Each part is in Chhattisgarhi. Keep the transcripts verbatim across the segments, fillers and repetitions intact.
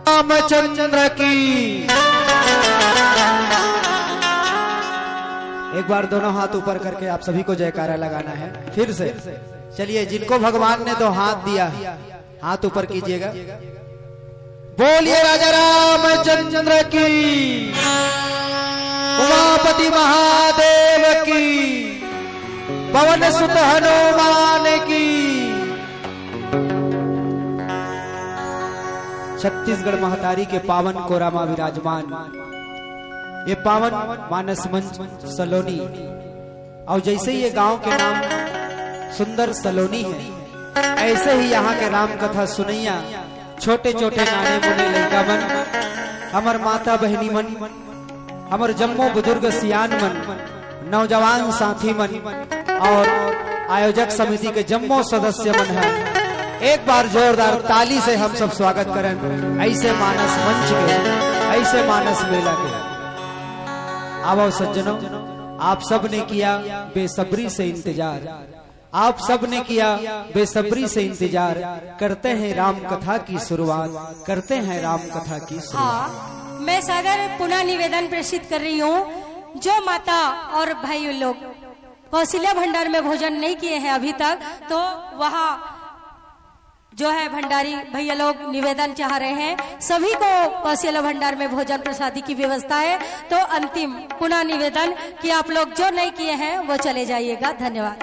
रामचंद्र की। एक बार दोनों हाथ ऊपर करके आप सभी को जयकारा लगाना है फिर से। चलिए, जिनको भगवान ने दो हाथ दिया, हाथ ऊपर कीजिएगा। बोलिए राजा रामचंद्र की, उमापति महादेव की, पवन सुत हनुमान की। छत्तीसगढ़ महतारी के पावन कोरा मा विराजमान ये पावन मानस मंच सलोनी, और जैसे ही ये गांव के नाम सुंदर सलोनी है, ऐसे ही यहाँ के राम कथा सुनैया छोटे छोटे नाने मुने लइका मन, हमर माता बहिनी मन, हमर जम्मो बुजुर्ग सियान मन, नौजवान साथी मन और आयोजक समिति के जम्मो सदस्य मन है, एक बार जोरदार ताली से हम सब स्वागत करन ऐसे मानस मंच के, ऐसे मानस मेला के। आवो सज्जनों, आप सब ने किया बेसब्री से इंतजार, आप सब ने किया बेसब्री से इंतजार। करते हैं राम कथा की शुरुआत, करते हैं राम कथा की शुरुआत। हाँ, मैं सादर पुनः निवेदन प्रेषित कर रही हूँ, जो माता और भाई लोग कौशल्या भंडार में भोजन नहीं किए हैं अभी तक, तो वहाँ जो है भंडारी भैया लोग निवेदन चाह रहे हैं, सभी को कौशल्या भंडार में भोजन प्रसादी की व्यवस्था है। तो अंतिम पुनः निवेदन कि आप लोग जो नहीं किए हैं वो चले जाइएगा। धन्यवाद।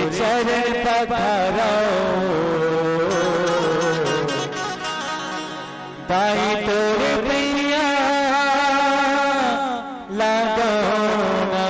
चरण पखारो, दाई तोर पैया लागो ना।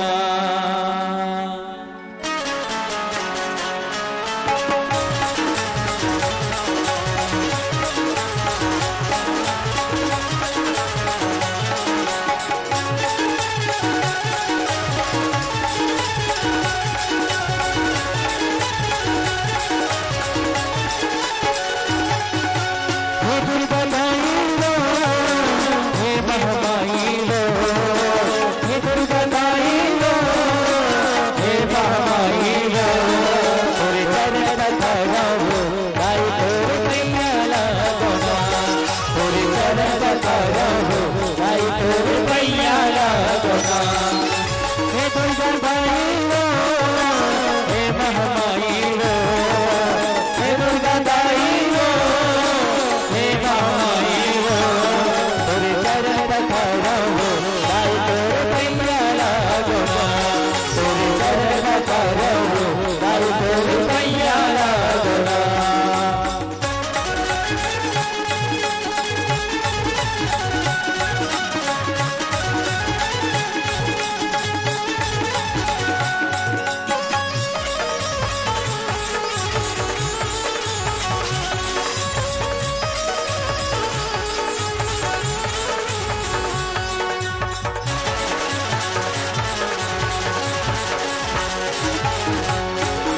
हे दुर्गा दाई रो, हे महामाई रो, हे दुर्गा दाई रो, हे महामाई रो, तोरे चरण पखारो, दाई तोर पैया लागो ना, तोरे चरण पखारो, दाई तोर पैया लागो ना। हे दुर्गा दाई रो, हे महामाई रो, हे दुर्गा दाई रो, हे महामाई रो, तोरे चरण पखारो, दाई तोर पैया लागो ना, तोरे चरण पखारो, दाई तोर पैया लागो ना।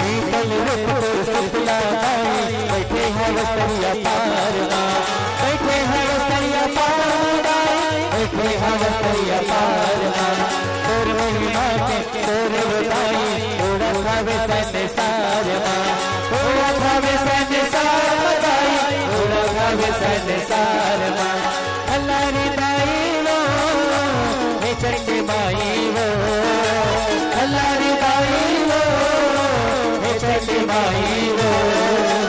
शीतल रुख तोर शीतला दाई, बइठे हवस तरिया पार मा, बइठे हवस तरिया पार मा, बइठे हवस तरिया पार मा। तोर महिमा के तोर रो दाई, उड़त हवे संसार मा, उड़त हवे संसार मा दाई, उड़त हवे संसार मा। अल्लाह रे दाई रो, हे चंडी माई रो, अल्लाह रे दाई रो, हे चंडी माई रो,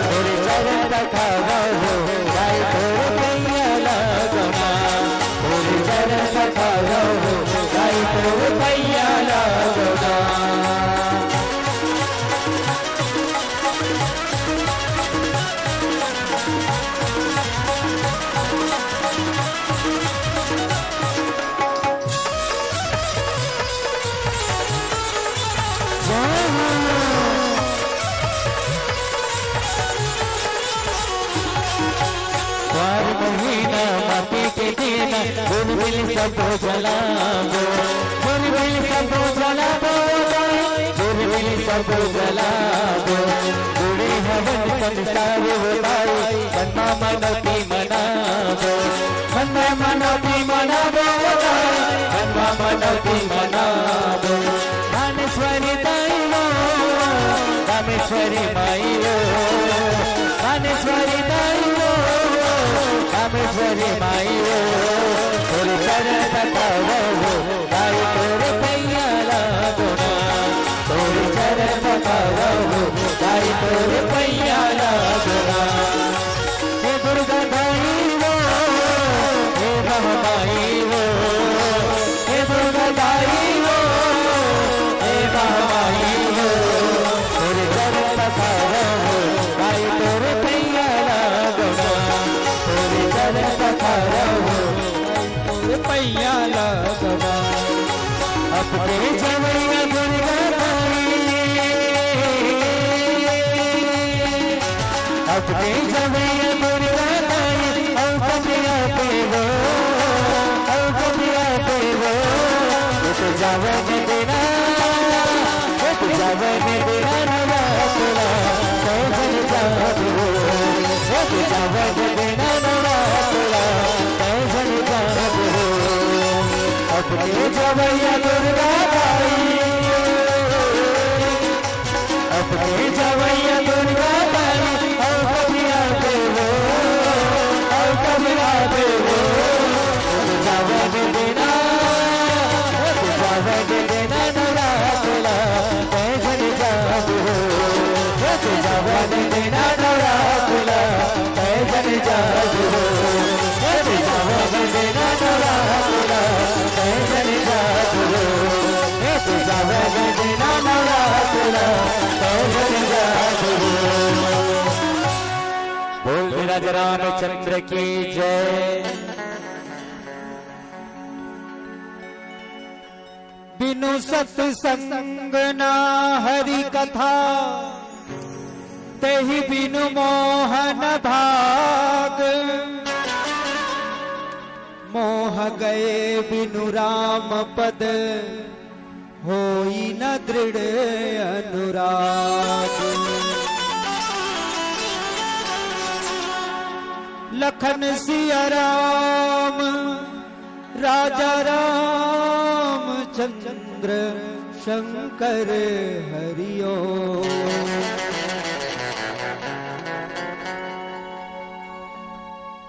तोरे चरण पखारो, दाई तोर पैया लागो ना, तोरे चरण पखारो, दाई तोर पैया लागो ना। चार महीना माटी के देना, गुरबिल सबो जलाबो, गुरबिल सबो जलाबो, गुरबिल सबो जलाबो। जुड़े हवन संसार वो दाई, मन मा मनौती मनाबो, मन मा मनौती मनाबो, मन मा मनौती मनाबो। बानेश्वरी दाई रो, कामेश्वरी माई रो, बानेश्वरी दाई रो, कामेश्वरी माई रो, तोर चरण पखारो, दाई तोर पैया लागो ना, तोर चरण पखारो, दाई तोर पैया लागो ना। हे दुर्गा दाई रो, हे महामाई रो, हे दुर्गा दाई रो, हे महामाई रो, तोर चरण पखारो, दाई तोर पैया लागो ना, तोर चरण पखारो, तोर पैया लागो ना। अब के जवैया दुर्गा दाई, अब के जवैया दुर्गा दाई, औ कबिया देवो, औ कबिया देवो, एक जावन देना, एक जावन देना नवरात्रा, कै जन जाबो, एक जावन देना नवरात्रा, कै जन जाबो। अब के जवैया दुर्गा दाई, अब के जवैया दुर्गा दाई, औ कबिया देवो, औ कबिया देवो, एक जावन देना, एक जावन देना नवरात्रा, कै जन जाबो, एक जावन देना नवरात्रा, कै जन जाबो, एक जावन देना नवरात्रा, कै जन जाबो, एक जावन देना नवरात्रा, कै जन राज रामचंद्र की जय। बिनु सत्संग ना हरि कथा, तेहि बिनु मोहन भाग। मोह गए बिनु राम पद, होई न दृढ़ अनुराग। लखन सिया राम, राजा रामचंद्र, शंकर हरिओ।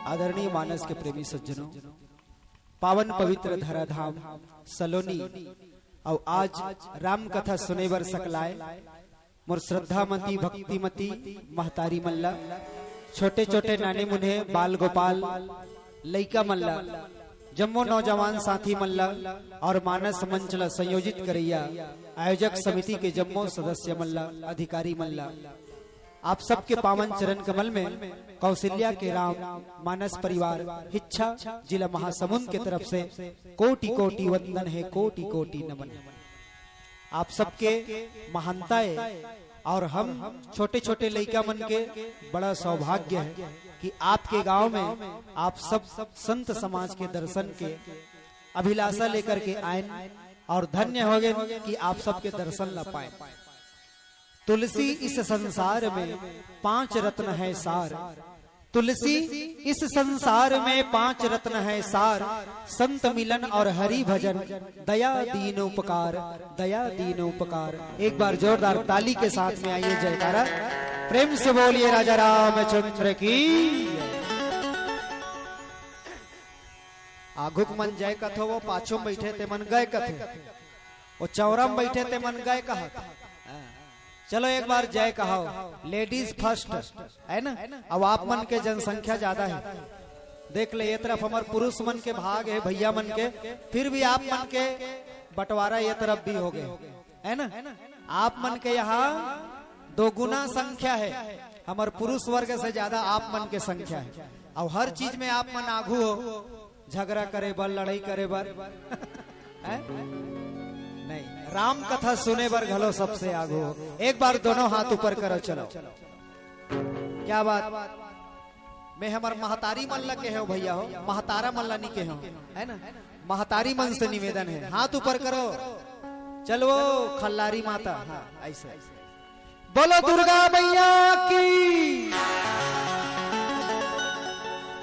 आदरणीय मानस के प्रेमी सज्जनों, पावन पवित्र धराधाम सलोनी, अउ आज राम कथा सुने बर सकलाय मोर श्रद्धामती भक्तिमती महतारी मन ला, छोटे छोटे नाने मुन्हे बाल गोपाल लइका मन ला, जम्मो नौजवान साथी मन ला, और मानस मंच ला संयोजित करैया आयोजक समिति के जम्मो सदस्य मन ला, अधिकारी मन ला, आप सबके पावन चरण कमल में कौशल्या के राम मानस परिवार हिच्छा जिला महासमुंद के तरफ से कोटि कोटि वंदन है, कोटि कोटि नमन है। आप सबके महानता है और हम छोटे छोटे लइका मन के बड़ा सौभाग्य है कि आपके गांव में आप सब संत समाज के दर्शन के अभिलाषा लेकर के आयन और धन्य हो गए कि आप सबके दर्शन ला पाए। तुलसी इस संसार में पांच रत्न है सार। तुलसी इस संसार में पांच रत्न है सार, संत मिलन और हरि भजन, दया दीन उपकार, दया दीन उपकार। एक बार जोरदार ताली के साथ में आइए, जयकारा प्रेम से बोलिए राजा रामचंद्र की। आघुक मन जय कथो, वो पाछो में बैठे ते मन गय कथे, वो चौरा में बैठे ते मन गय कहत। चलो एक बार जय कहाओ, लेडीज फर्स्ट, है ना? अब आप मन के जनसंख्या ज्यादा है, देख ले ये तरफ हमर पुरुष मन के भाग है, भैया मन के, फिर भी आप मन के बंटवारा ये तरफ भी हो गए, है ना? आप मन के यहाँ दोगुना संख्या है, हमर पुरुष वर्ग से ज्यादा आप मन के संख्या है। और हर चीज में आप मन आगू हो, झगड़ा करे बर, लड़ाई करे बर, हैं? नहीं, राम कथा सुने बर घलो सबसे आगू हो। एक बार दोनों हाथ ऊपर करो, चलो। क्या बात? मैं हमर महतारी मन ला कहे हो भैया हो, महतारा मन ला नहीं कहे हो, है ना? महतारी मन से निवेदन है, हाथ ऊपर करो। चलो खल्लारी माता, हाँ, ऐसे। बोलो दुर्गा मैया की।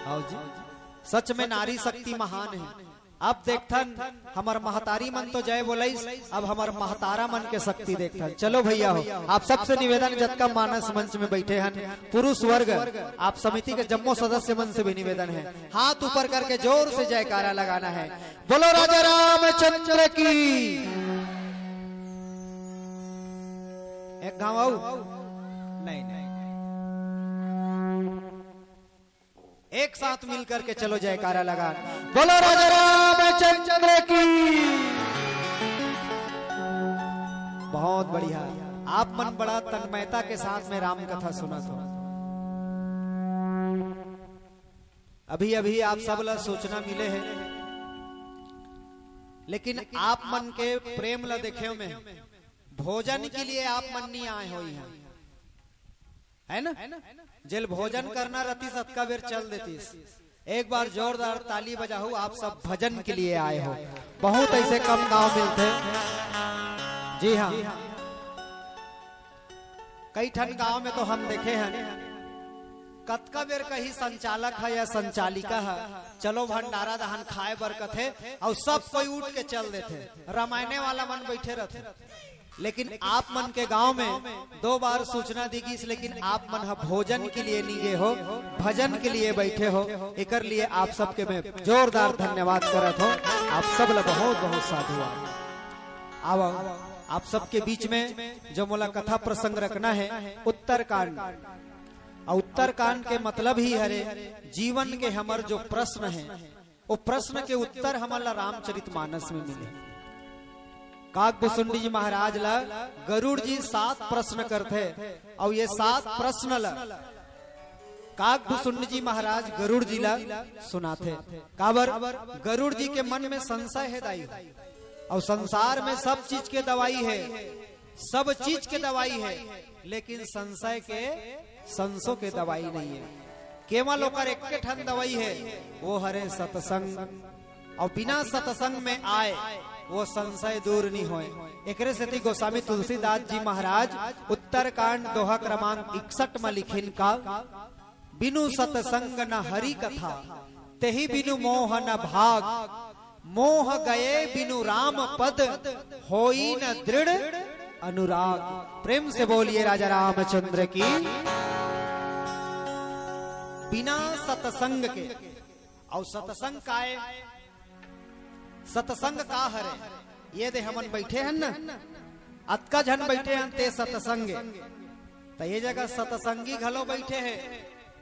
आओ जी, सच में नारी शक्ति महान है। अब देखथन, हमर महतारी मन तो जय बोलइस, अब हमर महतारा मन के शक्ति देखथन। चलो भैया हो, आप सबसे निवेदन, जतका मानस मंच में बैठे हन, पुरुष वर्ग, आप समिति के जम्मो सदस्य मन से भी निवेदन है, हाथ ऊपर करके जोर से जयकारा लगाना है। बोलो राजा रामचंद्र की। एक घाव आऊ? नहीं, नहीं। एक साथ मिल करके चलो जयकारा लगा, बोलो राजा रामचंद्र की। बहुत बढ़िया। आप मन बड़ा तन्मयता के साथ में राम कथा सुनत हो। अभी अभी आप सब ला सूचना मिले है, लेकिन आप मन के प्रेम ला देखे में भोजन के लिए आप मन नहीं आए हो यहाँ, है ना? जेल भोजन करना रहतीस, अतका बेर चल देतीस। एक बार जोरदार ताली बजाहू, आप सब भजन के लिए आए हो। बहुत ऐसे कम गांव मिलते। जी हाँ, कई ठन गांव में तो हम देखे हैं, कतका बेर कहीं संचालक है या संचालिका है, चलो भंडारा दहन खाए बर कथे, और सब कोई उठ के चल देथे, रामायणे वाला मन बैठे रहथे। लेकिन आप मन के गांव में दो बार सूचना दी गई, लेकिन आप मन ह भोजन के लिए नहीं गए हो, भजन के लिए बैठे हो। एकर लिए आप सबके मैं जोरदार धन्यवाद करत हो। आप सब ला बहुत बहुत साधुवाद। अब आप सबके बीच में जो मोला कथा प्रसंग रखना है, उत्तरकांड। और उत्तरकांड के मतलब ही हरे जीवन के हमर जो प्रश्न है, वो प्रश्न के उत्तर हमन ला रामचरित मानस में मिले। काकभुसुंडी जी महाराज ला गरुड़ जी सात प्रश्न करथे, और ये सात प्रश्न ला काकभुसुंड जी महाराज गरुड़ जी ला सुनाथे। काबर? गरुड़ जी के मन में संशय हे दाई, अउ संसार में सब चीज के दवाई हे, सब चीज के दवाई हे, लेकिन संशय के, संशो के दवाई नहीं हे। केवल ओकर एक ठन दवाई हे, वो हरे सत्संग। अउ बिना सत्संग में आए वो संशय दूर नहीं होए। एकरे सेती गोस्वामी तुलसीदास जी महाराज उत्तरकांड दोहा क्रमांक इकसठ में लिखिन का, बिनु सत्संग न हरि कथा, तेहि बिनु मोह न भाग, मोह गए बिनु राम पद, होई न दृढ़ अनुराग। प्रेम से बोलिए राजा रामचंद्र की। बिना सत्संग के, अउ सत्संग काय? सत्संग का हरे? ये दे हमन बैठे हन ना, अतका झन बैठे हन, ते सत्संग। त ये जगह सत्संगी घलो बैठे हे,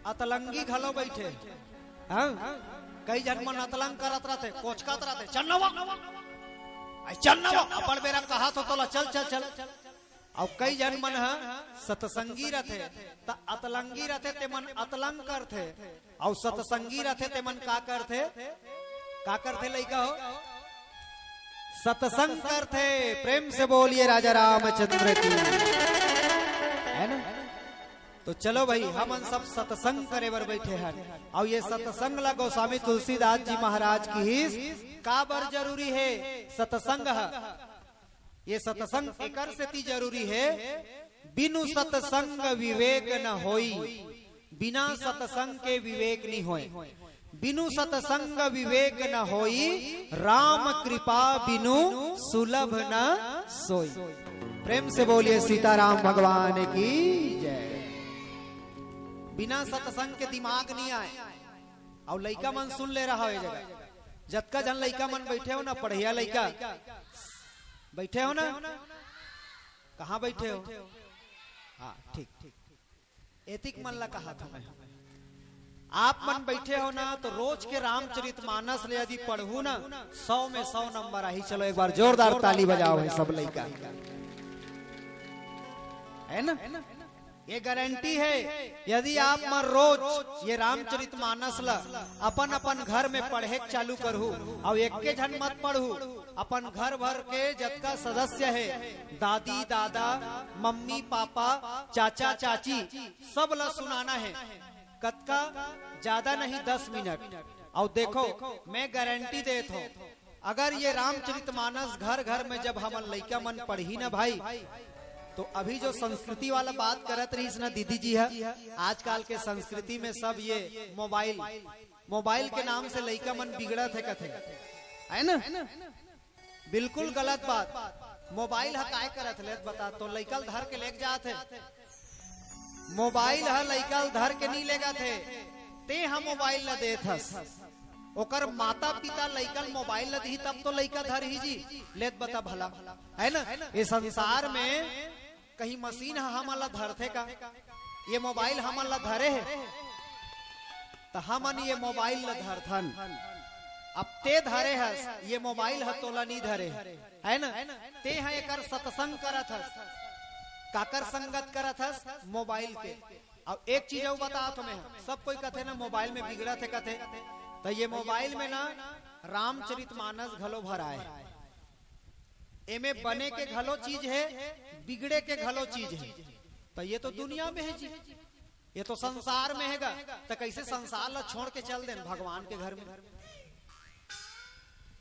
अतलंगी घलो बैठे हे। हाँ? कई झन मन अतलंग करत रहते, कोचकत रहते, "चल न वो, आई चल न वो, अपन बेरा कहा तो तोला, चल, चल, चल।" अउ कई झन मन ह सत्संगी रथे, त अतलंगी रथे, ते मन अतलंग करथे, अउ सत्संगी रथे, ते मन का करथे? का करथे लइका हो? सत्संग करथे। प्रेम से बोलिए राजा रामचंद्र की, है ना? तो चलो भाई, हमन सब सत्संग करे बर बैठे हन, अउ ये सत्संग ला गोस्वामी तुलसीदास जी महाराज किहिस, काबर जरूरी हे सत्संग ह? ये सत्संग एकर सेती जरूरी हे, बिनु सत्संग विवेक न होई, बिना सत्संग के विवेक नहीं होए, बिनु सत्संग विवेक न होई, राम कृपा बिनु सुलभ न सोई। प्रेम से बोलिए सीताराम भगवान की जय। बिना सत्संग के दिमाग नहीं आए। अउ लइका मन सुन ले रहा हो ये जगह, जतका झन लइका मन बैठे हो ना, पढ़िया लइका बैठे हो ना, कहाँ बैठे हो? हाँ, ठीक, ठीक। एतिक मन ला कहा था मैं, आप मन बैठे हो ना, तो रोज के रामचरित मानस ले यदि पढ़हू ना, सौ में सौ नंबर आही। चलो एक बार जोरदार ताली बजाओ भाई सब लइका, है ना? ये गारंटी हे, यदि आप मन रोज ये रामचरित मानस ला अपन अपन घर में पढ़े के चालू करहू, अउ एके झन मत पढ़हू, अपन घर भर के जतका सदस्य हे, दादी दादा, मम्मी पापा, चाचा चाची, सब ला सुनाना हे। कतका? ज्यादा नहीं, दस मिनट। अउ देखो, मैं गारंटी देत हूँ, अगर ये रामचरित मानस घर घर में जब हमन लइका मन पढ़ही ना भाई, तो अभी जो संस्कृति वाला बात करत रहिस ना दीदी जी ह, आजकल के संस्कृति में सब ये मोबाइल, मोबाइल के नाम से लइका मन बिगड़त हे कथे, है ना? बिल्कुल गलत बात। मोबाइल ह काय करत हे, ले बता, तो लइका ल धर के लेग जात हे। मोबाइल ह लइका ल धर के नहीं लेगत हे, ते ह मोबाइल ल देत हस। ओकर माता पिता लइका ल मोबाइल ल दिही तब तो लइका धरही जी। लेत बता भला, है ना? ये संसार में कहीं मशीन ह हमन ला धरथे का? ये मोबाइल हमन ला धरे हे, त हमन ये मोबाइल ला धरथन। अब ते धरे हस, ये मोबाइल ह तोला नहीं धरे, है ना? ते ह एकर सत्संग करत हस। काकर संगत करत हस? मोबाइल के। अब एक चीज अउ बतात हूँ मैं, सब कोई कथे ना मोबाइल में बिगड़त हे कथे, त ये मोबाइल में ना रामचरित मानस घलो भराए हे। एमे बने के घलो चीज हे, बिगड़े के घलो चीज हे। त ये तो दुनिया में हे जी, ये तो संसार में हे गा, त कैसे संसार ला छोड़ के चल देन भगवान के घर में?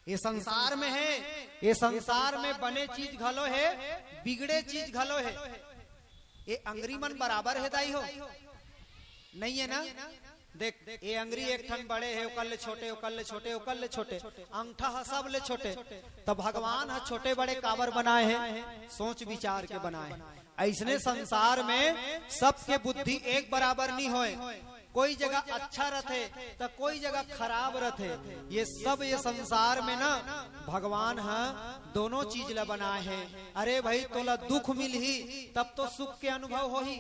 ये संसार में हे, ये संसार में बने चीज घलो हे, बिगड़े चीज घलो हे। ये अंगरी मन बराबर हे दाई हो? नहीं हे ना? देख, ये अंगरी एक ठन बड़े हे, ओकर ले छोटे, ओकर ले छोटे, ओकर ले छोटे, अंगठा ह सब ले छोटे। त भगवान ह छोटे बड़े काबर बनाए हे? सोच विचार के बनाए हे। अइसने संसार में सबके बुद्धि एक बराबर नहीं होए। कोई जगह अच्छा रथे त कोई जगह खराब रथे। ये सब ये संसार में ना भगवान ह दोनों चीज ला बनाए हे। अरे भाई, तोला दुख मिलही तब तो सुख के अनुभव होही,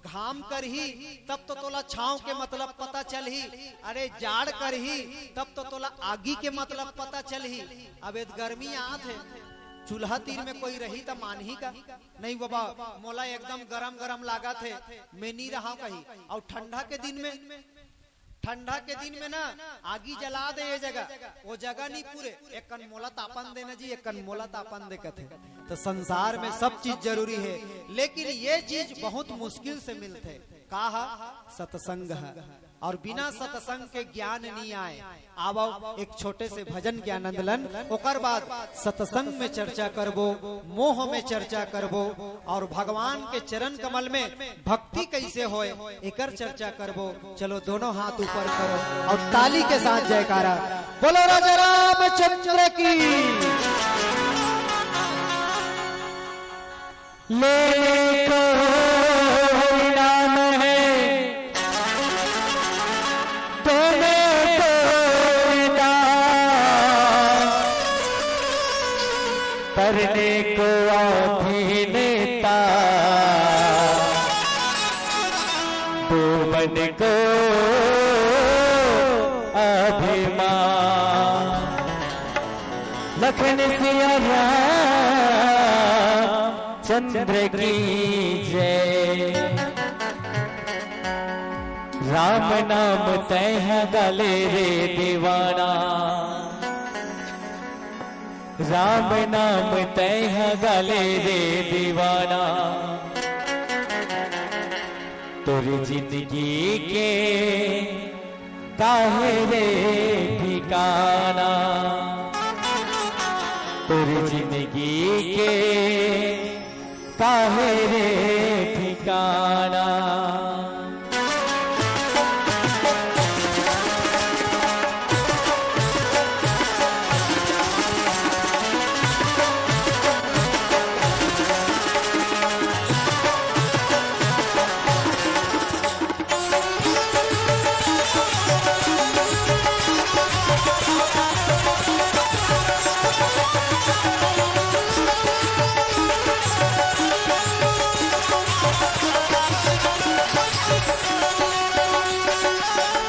घाम करही तब तो तोला छांव के मतलब पता चलही, अरे जाड़ करही तब तो तोला आगी के मतलब पता चलही। अब ये गर्मी आत हे, चूल्हा तीर में कोई रही त मानही का? नहीं बाबा, मोला एकदम गरम गरम लागत हे, मैं नी रहा कही। अउ ठंडा के दिन में, ठंडा के दिन में ना आगी जला दे ये जगह, वो जगह नहीं पूरे, एक कन मोला तापन देना जी, एक कन मोला तापन दे कथे। तो संसार में सब चीज जरूरी है, लेकिन ये चीज बहुत मुश्किल से मिलथे। का ह? सत्संग ह। और बिना सत्संग के ज्ञान नहीं आए। आवव, एक छोटे से भजन के आनंद लन, ओकर बाद सत्संग में चर्चा करबो, मोह में चर्चा करबो, और भगवान के चरण कमल में भक्ति कैसे होए, एकर चर्चा करबो। चलो, दोनों हाथ ऊपर करो और ताली के साथ जयकारा। बोलो राजा रामचंद्र की। लेने को इनाम है, देने को इनाम, करने को अधीनता, डूबन को अभिमान। लखन सिया राम चंद्र की जय। राम नाम तय है गले रे दीवाना, राम नाम तय है गले रे दीवाना। तोर जिंदगी के काहे रे ठिकाना, तोर जिंदगी के काहे रे ठिकाना।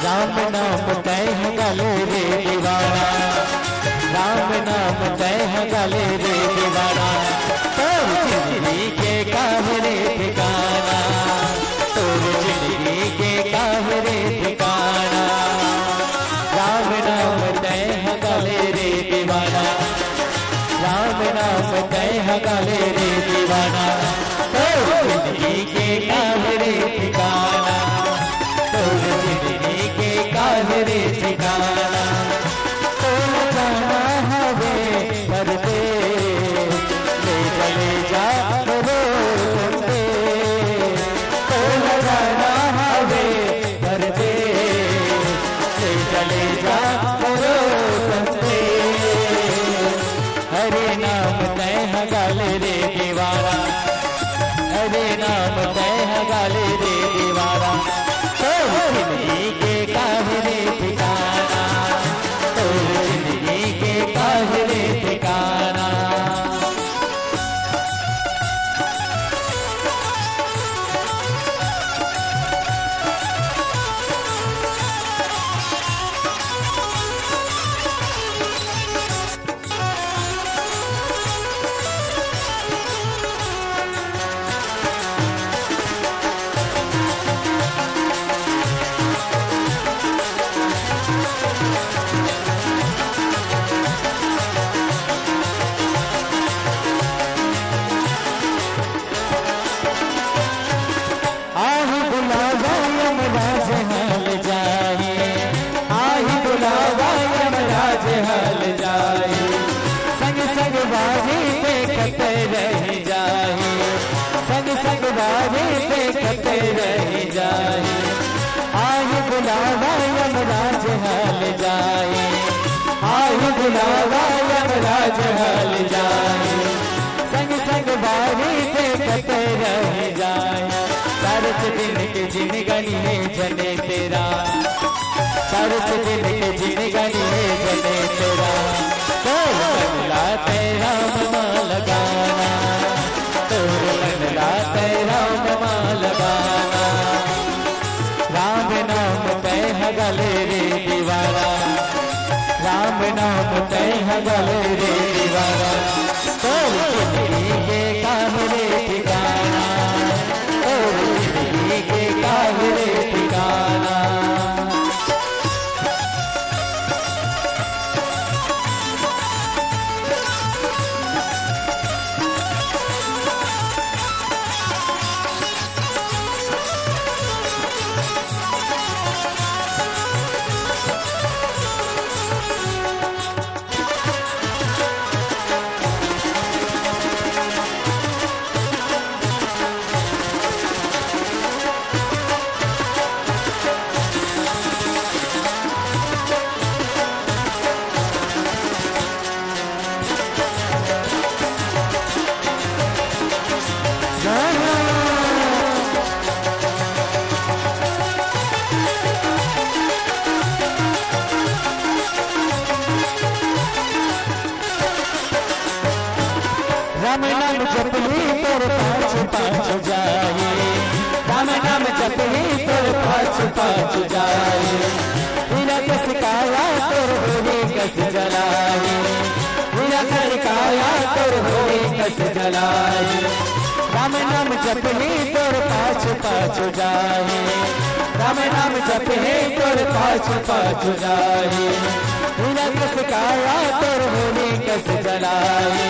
राम नाम तय है गले रे दीवाना, राम नाम तय है गले रे दीवाना। तोर जिंदगी के काहे रे ठिकाना, तोर जिंदगी के काहे रे ठिकाना। राम नाम तय है गले रे दीवाना, राम नाम तय है गले रे दीवाना। तोर जिंदगी के काहे रे ठिकाना, तोर जिंदगी के काहे रे ठिकाना। तोर जाना हवे परदेस, ले चले जा मोरो संदेस। तोर जाना हवे परदेस, ले चले जा मोरो संदेस। हरे नाम तय है गले रे दीवाना, हरे नाम तय है गले रे दीवाना। तोर जिंदगी के काहे रे ठिकाना, तोर जिंदगी के काहे रे ठिकाना। आही बुलावा यमराज हाल जाए, आही बुलावा यमराज हाल जाए। संग संग बारी देखत रह जाए, संग संग बारी देखत रह जाए। आही बुलावा यमराज हाल जाए, आही बुलावा यमराज हाल जाए। संग संग बारी देखत रह जाए। सारच दिन के जिनगनी हे जने तेरा, सारच दिन के जिनगनी हे जने तेरा। तोर मन ला तय राम मा लगाना, तोर मन ला तय राम मा लगाना। राम नाम तय है गले रे दीवाना, राम नाम तय है गले रे दीवाना। तोर जपही तोर पाछू पाछू जाए, हीरा कस काया तोर होरी कस जलाए, हीरा कस काया तोर होरी कस जलाए। राम नाम जपही तोर पाछू पाछू जाए, राम नाम जपही तोर पाछू पाछू जाए। हीरा कस काया तोर होरी कस जलाए,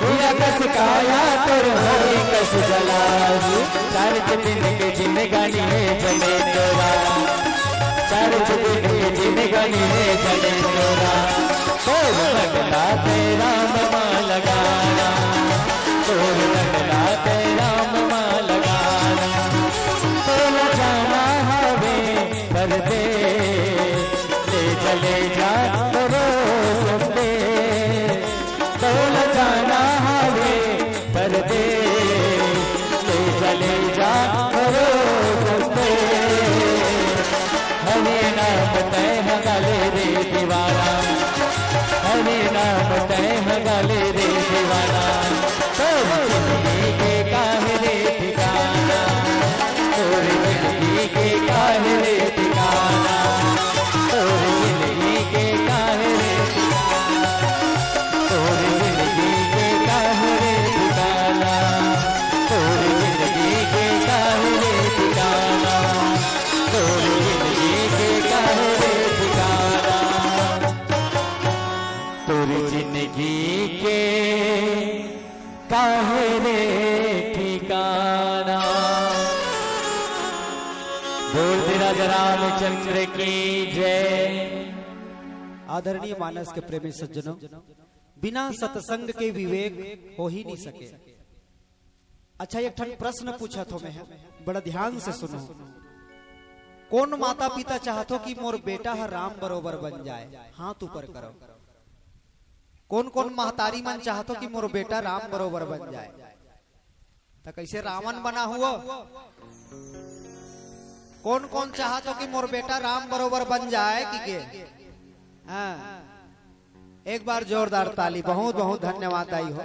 हीरा कस काया तोर होरी कस जलाए। चार दिन के जिंदगानी हे जने तोरा, चार दिन के जिंदगानी हे जने तोरा। तोर लगना तेरा ममा लगाना, तोर लगना तेरा ममा लगाना। तोला जाना हवे परदेस, ले चले जा करो संदेस। तोला जाना हवे परदेस, ले चले जा करो संदेस। हरे नाम तय हगले रे दीवाना, हरे नाम तय हगले रे दीवाना। तोर जिंदगी के काहे रे ठिकाना, तोर जिंदगी के काहे रे ठिकाना, तोर जिंदगी के काहे रे ठिकाना, तोर जिंदगी के काहे रे ठिकाना, तोर जिंदगी के काहे रे ठिकाना, तोर जिंदगी के काहे रे ठिकाना, तोर जिंदगी के काहे रे ठिकाना। बोल दे राजा रामचंद्र की जय। आदरणीय मानस के प्रेमी सज्जनों, बिना सत्संग के विवेक हो ही नहीं सके। अच्छा, एक ठन प्रश्न पूछत हों मैं, बड़ा ध्यान से सुनो। कोन माता पिता चाहत हो कि मोर बेटा ह राम बरोबर बन जाए? हाथ ऊपर करो। कोन कोन महतारी मन चाहत हो कि मोर बेटा राम बरोबर बन जाए? त कइसे रावण बना हुआ? कोन कोन चाहत हो कि मोर बेटा राम बरोबर बन जाए कि के? हाँ, एक बार जोरदार ताली। बहुत बहुत धन्यवाद दाई हो,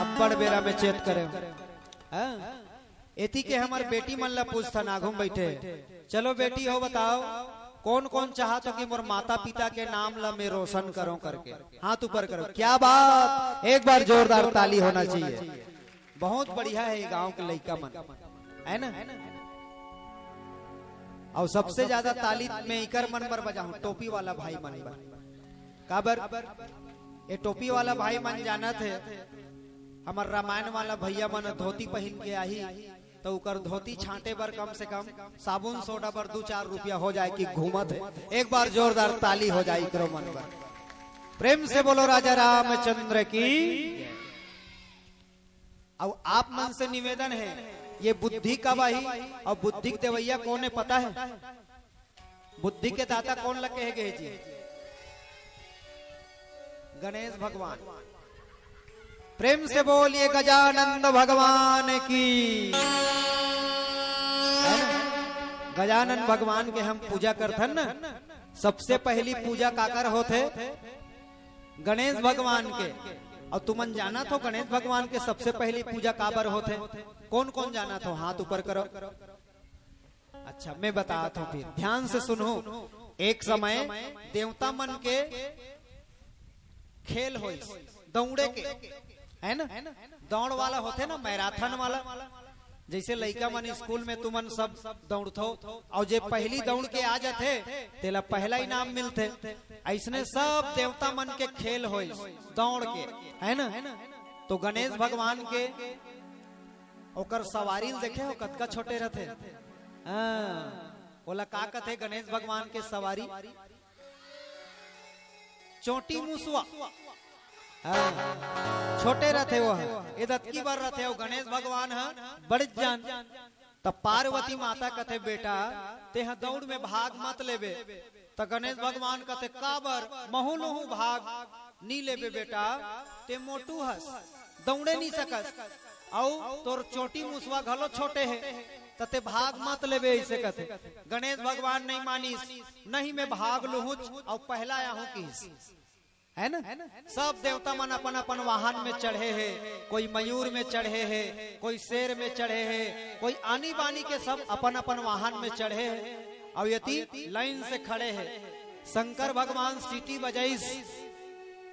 अब्बड़ बेरा में चेत करे हो। हाँ? एती के हमर बेटी मन ला पूछथन, आघू में बैठे। चलो बेटी हो, बताओ, कोन कोन चाहत हो कि मोर माता पिता के नाम ला मैं रोशन करो करके? हाथ ऊपर करो। क्या बात, एक बार जोरदार ताली होना चाहिए। बहुत बढ़िया हे ये गांव के लइका मन, है ना? अउ सबसे ज्यादा ताली मैं इकर मन बर बजाहूं, टोपी वाला भाई मन बर। काबर? ये टोपी वाला भाई मन जानत हे, हमर रामायण वाला भैया मन धोती पहिन के आही, त उकर धोती छांटे बर कम से कम साबुन सोडा बर दू चार रुपया हो जाए कि घूमत हे। एक बार जोरदार ताली हो जाए इकरो मन बर। प्रेम से बोलो राजा रामचंद्र की। अउ आप मन से निवेदन हे, ये बुद्धि कब आही अउ बुद्धि के देवइया कोन हे, पता हे? बुद्धि के दाता कोन ल कहे गे हे जी? गणेश भगवान। प्रेम से बोलिए गजानंद भगवान की। है ना? गजानन भगवान के हम पूजा करथन ना, सबसे पहली पूजा काकर होथे? गणेश भगवान के। अउ तुमन जानत हो गणेश भगवान के सबसे पहली पूजा काबर होथे? कोन कोन जानत हो, हाथ ऊपर करो। अच्छा, मैं बतात हूँ, फिर ध्यान से सुनो। एक समय देवता मन के खेल होइस, दौड़े के, है ना? दौड़ वाला होथे ना, मैराथन वाला। जइसे लइका मन स्कूल में तुमन सब दौड़थो, अउ जे पहिली दौड़ के आ जाथे, तेला पहला इनाम मिलथे। अइसने सब देवता मन के खेल होइस दौड़ के, है ना? तो गणेश भगवान के ओकर सवारी ल देखे हो, कतका छोटे रथे। हाँ, ओला का कथे गणेश भगवान के सवारी? चोटी मुसवा। हाँ, छोटे रथे वो ह, ए दतकी बर रथे वो। गणेश भगवान ह बड़े जान। त पार्वती माता कथे, "बेटा, तेहा दौड़ में भाग मत लेबे।" त गणेश भगवान कथे, "काबर? महू लुहू भाग।" "नी लेबे बेटा, ते मोटू हस, दौड़े नी सकस, अउ तोर चोटी मुसवा घलो छोटे हे, त ते भाग मत लेबे," अइसे कथे। गणेश भगवान नहीं मानिस, "नहीं, मैं भाग लुहूच अउ पहला आहूं," किहिस। है ना? सब देवता मन अपन अपन वाहन में चढ़े हे, कोई मयूर में चढ़े हे, कोई शेर में चढ़े हे, कोई आनी बानी के सब अपन अपन वाहन में चढ़े हे। अउ यति लाइन से खड़े हे। शंकर भगवान सीटी बजाइस।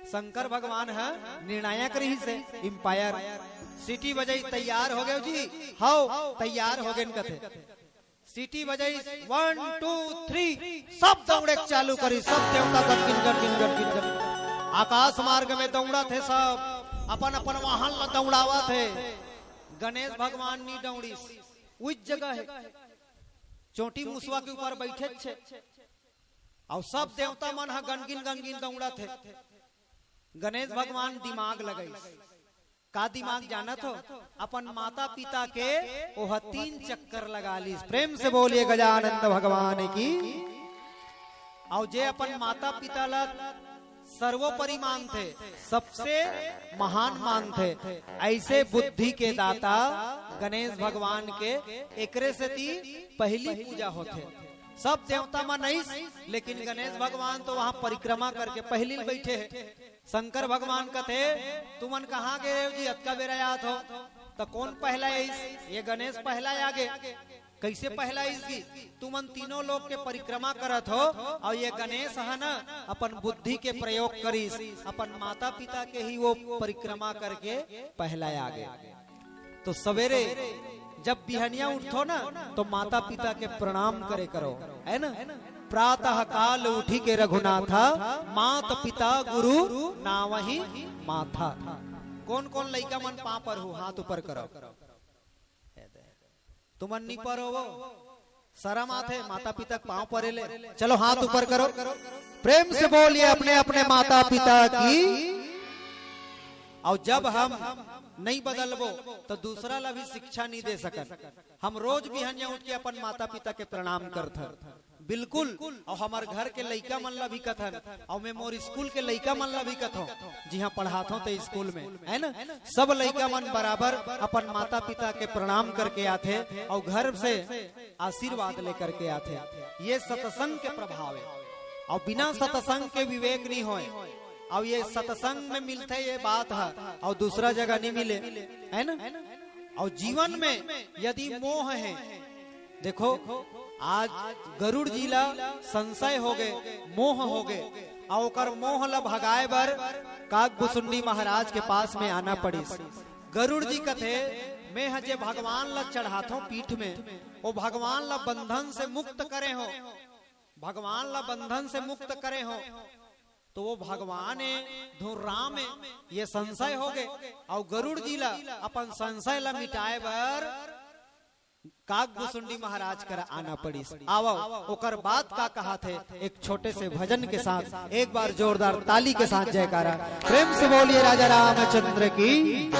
शंकर भगवान ह निर्णायक रहिस हे, अंपायर। सीटी बजाइस, "तैयार हो गेव जी?" "हव, तैयार हो गेन," कथे। सीटी बजाइस, वन, टू, थ्री, सब दौड़े के चालू करिस, सब देवता गनगिन, गनगिन, गनगिन, गनगिन। आकाश मार्ग में दौड़त हे सब, अपन अपन वाहन ला दौड़ावत हे। गणेश भगवान नी दौड़िस, उच जगह हे, चोटी मुसवा के ऊपर बैठे छे, अउ सब देवता मन ह गनगिन गनगिन दौड़त हे। गणेश भगवान दिमाग लगाइस। का दिमाग जानत हो? अपन माता पिता के ओह तीन चक्कर लगा लिस। प्रेम से बोलिए गजानंद भगवान की। अउ जे अपन माता पिता ला सर्वोपरि मानथे, सबसे महान मानथे, ऐसे बुद्धि के दाता गणेश भगवान के एकरे सेती पहली पूजा होथे। सब देवता मन अइस, लेकिन गणेश भगवान तो वहां परिक्रमा करके पहली बैठे हे। शंकर भगवान कथे, "तुमन कहाँ गे रेव जी, अतका बेरा आत हो?" त कोन पहला आइस? ये गणेश पहला आगे। कैसे पहला आइस जी? तुमन तीनों लोक के परिक्रमा करत हो, अउ ये गणेश ह ना, अपन बुद्धि के प्रयोग करिस, अपन माता पिता के ही वो परिक्रमा करके पहला आगे। तो सवेरे जब बिहनिया उठथो ना, तो माता पिता के प्रणाम करे करो, है ना? "प्रातः काल उठी के रघुनाथा, मात पिता गुरु नावहि माथा।" कौन कौन लइका मन पांव परहू, हाथ ऊपर करो। तुमन नी परो वो, शरम आथे माता पिता के पांव परे ले। चलो हाथ ऊपर करो, प्रेम से बोलिए अपने अपने माता पिता की। अउ जब हम नहीं बदलबो, तो दूसरा ला भी शिक्षा नहीं दे सकन। हम रोज बिहनिया उठ के अपन माता पिता के प्रणाम करथन, बिल्कुल। अउ हमर घर के लइका मन ला भी कथन, अउ मैं मोर स्कूल के लइका मन ला भी कथों, जिहां पढ़ाथों ते स्कूल में, है ना, सब लइका मन बराबर अपन माता पिता के प्रणाम करके आथे, अउ घर से आशीर्वाद लेकर के आथे। ये सत्संग के प्रभाव है। अउ बिना सत्संग के विवेक नहीं होए, अउ ये सत्संग में मिलथे ये बात ह, अउ दूसरा जगह नहीं मिले, है ना? अउ जीवन में यदि मोह है, देखो, आज गरुड़ जी ला संशय हो गए, मोह हो गए, अउ ओकर मोह ला भगाए बर काकभुसुंडी महाराज के पास में आना पड़िस। गरुड़ जी कथे, "मैं ह जे भगवान ला चढ़ाथों पीठ में, वो भगवान ला बंधन से मुक्त करे हो, भगवान ला बंधन से मुक्त करे हो।" तो वो भगवान ए, धुन राम ए, ये संशय हो गए। अउ गरुड़ जी ला अपन संशय ला मिटाए बर काकभुसुंडी महाराज करा आना पड़िस। आवो, ओकर बात का कहा थे, एक छोटे से भजन के साथ एक बार जोरदार ताली के साथ जयकारा, प्रेम से बोलिए राजा रामचंद्र की।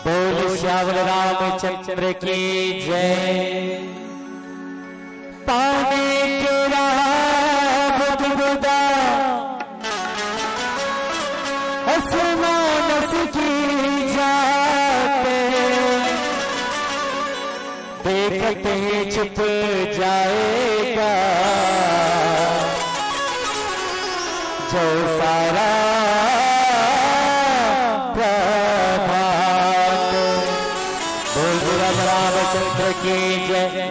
बोल श्यावल रामचंद्र की जय। पानी के राह बुदबुदा आसमान से गिर जाते, देखते ही छुप जाएगा जो सारा प्रभात। बोल राम रामचंद्र की जय।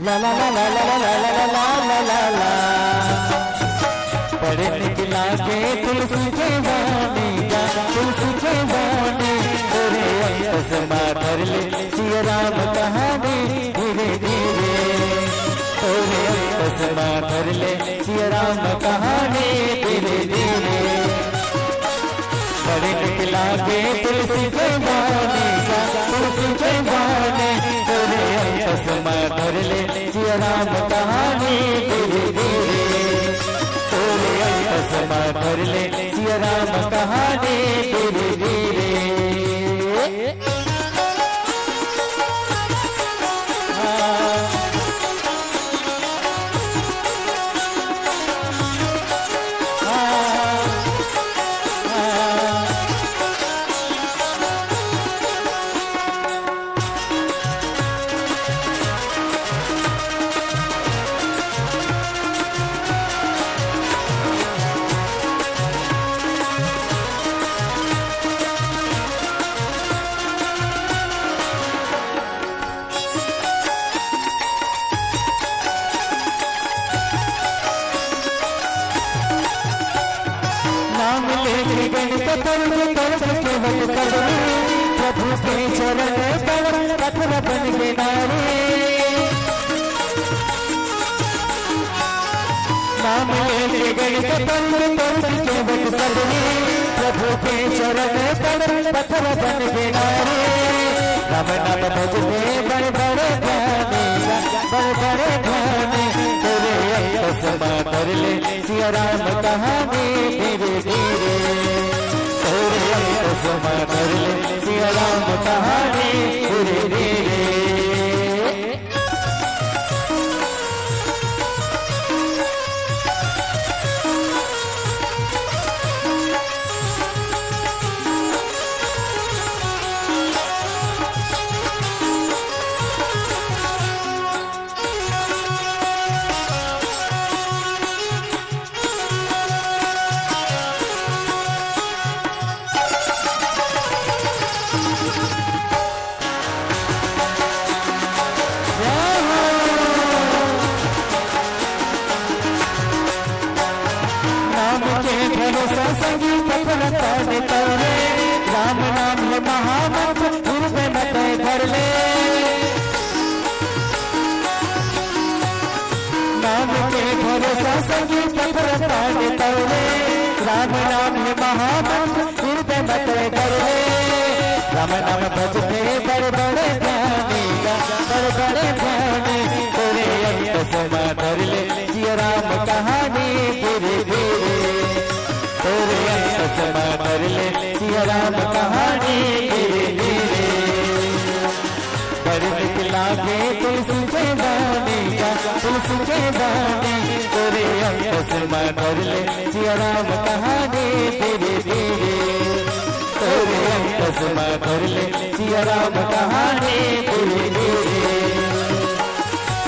ला ला ला ला ला ला ला ला ला ला ला ला। बड़े निक लागे तुलसी के बानी गा, तुलसी के बानी। तोरे अंतस मा धर ले सिया राम कहानी धीरे धीरे। तोरे अंतस मा धर ले सिया राम कहानी धीरे धीरे। बड़े निक लागे तुलसी के बानी गा, तुलसी के बानी। तोरे अंतस मा धर ले सिया राम कहानी धीरे धीरे। तोरे अंतस मा धर ले सिया राम कहानी धीरे धीरे। नाम लेके गणित तर्क तर्क के बल पदवी, प्रभु के चरण पर पत्थर बन के नारी। नाम लेके गणित तर्क तर्क के बल पदवी, प्रभु के चरण पर पत्थर बन के नारी। राम नाम भजते बड़ बड़ ज्ञानी, बड़ बड़ ज्ञानी, तेरे अंत समा कर ले सिया राम कहानी धीरे धीरे। तोरे अंत समा कर ले सिया राम कहानी धीरे धीरे। नाम के भरोसा संगी पकड़ता ने तौरे, राम नाम है महामंत्र, हृदय में तय धर ले। नाम के भरोसा संगी पकड़ता ने तौरे, राम नाम है महामंत्र, हृदय में तय धर ले। राम नाम भजते बड़ बड़ ज्ञानी, बड़ बड़ ज्ञानी, तेरे अंत समा धर ले सिया राम कहानी धीरे धीरे। तोरे अंत समा धर ले सिया राम कहानी धीरे धीरे। बड़ निक लागे तुलसी के बानी का, तुलसी के बानी। तोरे अंत समा धर ले सिया राम कहानी धीरे धीरे। तोरे अंत समा धर ले सिया राम कहानी धीरे धीरे।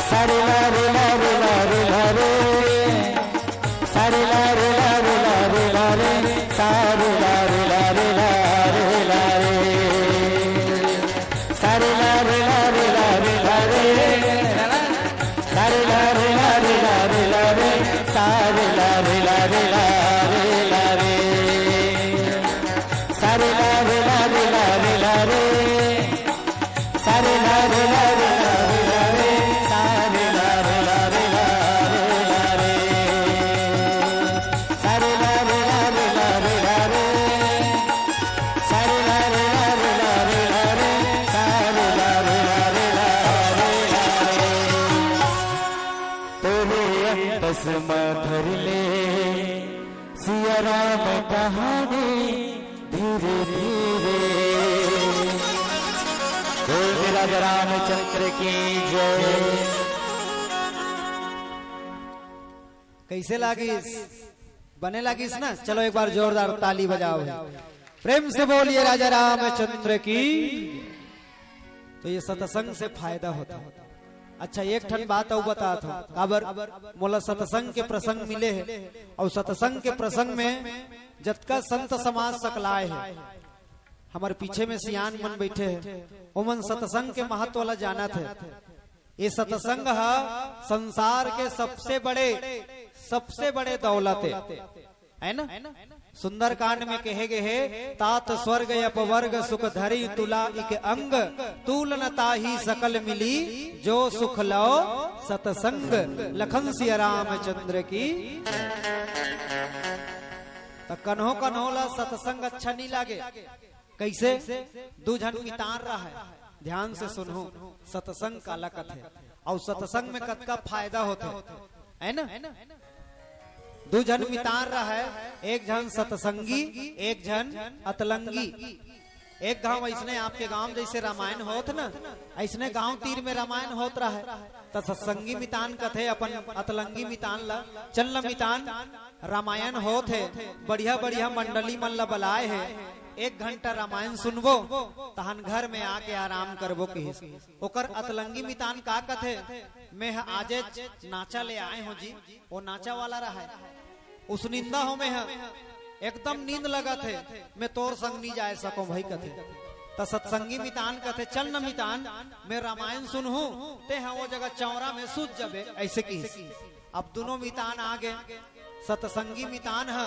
सारे लारे लारे लारे लारे। सारे लारे लारे लारे लारे, सारे लारे लारे लारे लारे। सारे लारे लारे लारे लारे। सारे लारे लारे लारे लारे, सारे लारे लारे लारे लारे। सारे लारे लारे लारे लारे। सारे लारे लारे लारे लारे, सारे लारे लारे लारे लारे। सारे लारे लारे लारे लारे। सारे लारे लारे लारे लारे, सारे लारे लारे लारे लारे। तोरे अंत समा धर ले सिया राम कहानी धीरे धीरे। बोल राजा रामचंद्र की जय। कैसे लागिस? बने लागिस ना? चलो एक बार जोरदार ताली बजाओ, प्रेम से बोलिए राजा रामचंद्र की। तो ये सत्संग से फायदा होता है। अच्छा, एक ठन बात अउ बतात हंव, काबर मोला सत्संग के प्रसंग मिले हे, अउ सत्संग के प्रसंग में जतका संत समाज सकलाय हे, हमर पीछे में सियान मन बइठे हे, ओमन सत्संग के महत्व ला जानत हे। ये सत्संग ह संसार के सबसे बड़े, सबसे बड़े दौलत हे। है ना? सुंदरकांड में कहे गए हे, तात स्वर्ग अपवर्ग सुख धरी तुला इक अंग, तूल न ताही सकल मिली जो सुख लो सतसंग। लखन सिया रामचंद्र की। त कन्हो कन्हो ला सतसंग अच्छा नहीं लागे। कैसे? दू झन मितान रहे, ध्यान से सुनहू, सतसंग काला कथे, अउ सतसंग में कतका फायदा होथे, है ना? दू झन मितान रहय, एक झन सतसंगी, एक झन अतलंगी। एक गांव अइसने आपके गांव जइसे रामायण होत न, अइसने गांव तीर में रामायण होत रहय। त सतसंगी मितान कथे अपन अतलंगी मितान ला, "चल न मितान, रामायण होत हे, बढ़िया बढ़िया मंडली मन ला बलाए हे, एक घंटा रामायण सुनबो, तहन घर में आके आराम करबो," किहिस। ओकर अतलंगी मितान का कथे, "मैं ह आजेच नाचा ले आए हों जी।" वो नाचा वाला रहय, उसनिंदा हों मैं ह, एकदम नींद लगत हे, मैं तोर संग नी जाय सकों भई कथे। त सतसंगी मितान कथे, "चल न मितान, मैं रामायण सुनहूं, तेंह वो जगह चौरा में सुत जबे," अइसे किहिस। अब दूनों मितान आगे। सतसंगी मितान ह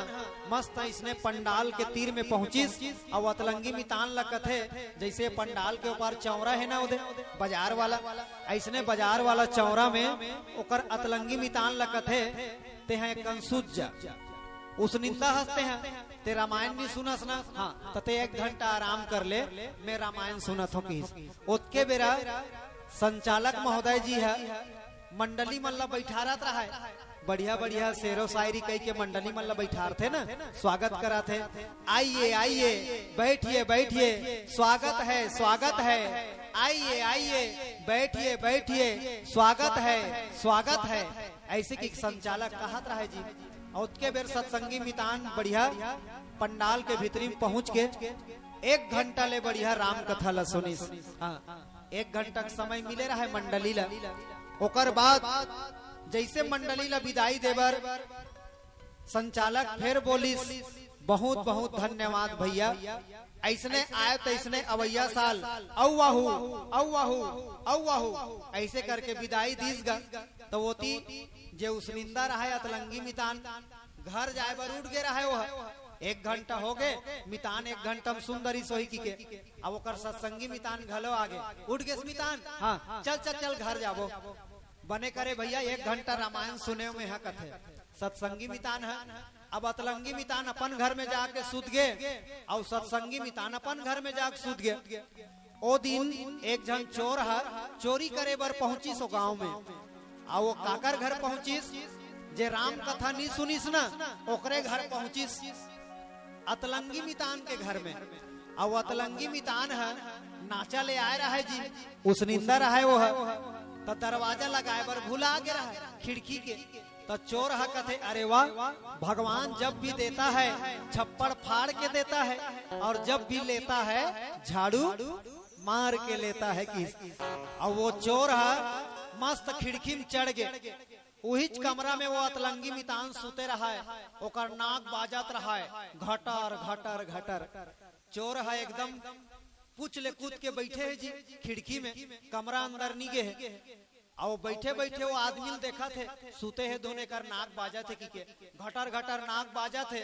मस्त अइसने पंडाल के तीर में पहुंचिस, अउ अतलंगी मितान ल कथे, जइसे पंडाल के ऊपर चौरा हे ना, ओदे बाजार वाला, अइसने बाजार वाला चौरा में ओकर अतलंगी मितान ल कथे, "तेंह एकन सुत जा।" उसनिंदा हस तेंह, "तें रामायण नी सुनस ना, हां, त तें एक घंटा आराम कर ले, मैं रामायण सुनत हों," किहिस। ओतके बेरा संचालक महोदय जी ह मंडली मन ला बइठारत रहय, बढ़िया बढ़िया शेरो शायरी कहि के मंडली मन ला बइठारथे ना, स्वागत कराथे। "आइए आइए, बैठिए बैठिए, स्वागत है स्वागत है, आइए आइए, बैठिए बैठिए, स्वागत है स्वागत है," अइसे कि संचालक कहत रहय जी। अउ ओतके बेर सतसंगी मितान बढ़िया पंडाल के भीतरी में पहुंच के एक घंटा ले बढ़िया राम कथा ला सुनिस। हां, एक घंटा के समय मिले रहय मंडली ला। ओकर बाद जइसे मंडली ला बिदाई देबर संचालक फेर बोलिस, "बहुत बहुत धन्यवाद भइया, अइसने आय तइसने अवइया साल अउ आहू, अउ आहू, अउ आहू," अइसे करके बिदाई दिस गा। त ओती जे उसनिंदा रहय अतलंगी मितान, घर जाय बर उठ गे रहय ओह। एक घंटा हो गे, मितान एक घंटा में सुन डरिस होही किके। अब ओकर सतसंगी मितान घलो आगे। "उठ गेस मितान? हां, चल चल चल, घर जाबो।" "बने करे भइया, एक घंटा रामायण सुनेंव मैं ह," कथे सतसंगी मितान ह। अब अतलंगी मितान अपन घर में जाके सुत गे, अउ सतसंगी मितान अपन घर में जाके सुत गे। ओ दिन एक झन चोर ह चोरी करे बर पहुंचिस ओ गांव में। अउ ओ काकर घर पहुंचिस? जे राम कथा नी सुनिस ना, ओकरे घर पहुंचिस, अतलंगी मितान के घर में। अउ अतलंगी मितान ह नाचा ले आय रहय जी, उसनिंदा रहय ओह, त दरवाजा लगाय बर भुला गे रहय खिड़की के। त चोर ह कथे, "अरे वाह, भगवान जब भी देता है, छप्पड़ फाड़ के देता है, और जब भी लेता है, झाड़ू मार के लेता है," किहिस। अउ वो चोर ह मस्त खिड़की में चढ़ गे। उहीच कमरा में वो अतलंगी मितान सुते रहय, ओकर नाक बाजत रहय, घटर घटर घटर। चोर ह एकदम पुच ले कूद के बइठे हे जी खिड़की में, कमरा अंदर नी गे हे। अउ बइठे बइठे वो आदमी ल देखत हे, सुते हे दूनों, एकर नाक बाजत हे किके, घटर घटर नाक बाजत हे।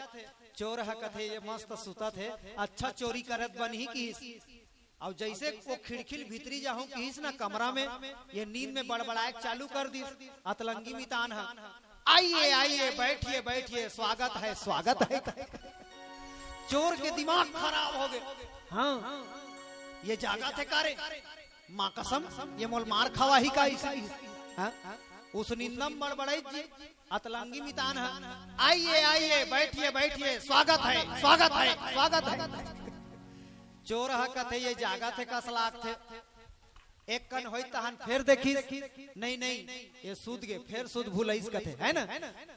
चोर ह कथे, "ये मस्त सुतत हे, अच्छा चोरी करत बनही," किहिस। अउ जइसे वो खिड़की ल भीतरी जाहूं किहिस ना कमरा में, ये नींद में बड़बड़ाय के चालू कर दिस अतलंगी मितान ह, "आइए आइए, बैठिए बैठिए, स्वागत है स्वागत है।" चोर के दिमाग खराब हो गे। हां, ये जागथे का रे? मां कसम, ये मोला मार खवाही का अइसे? हां? उसनिंदा म बड़बड़ाइस जी अतलंगी मितान ह, "आइए आइए, बैठिए बैठिए, स्वागत है स्वागत है स्वागत है।" चोर ह कथे, "ये जागथे कस लागथे।" एक कन होइस तहन फेर देखिस, "नहीं नहीं, ये सुत गे," फेर सुत भुलाइस कथे, है ना?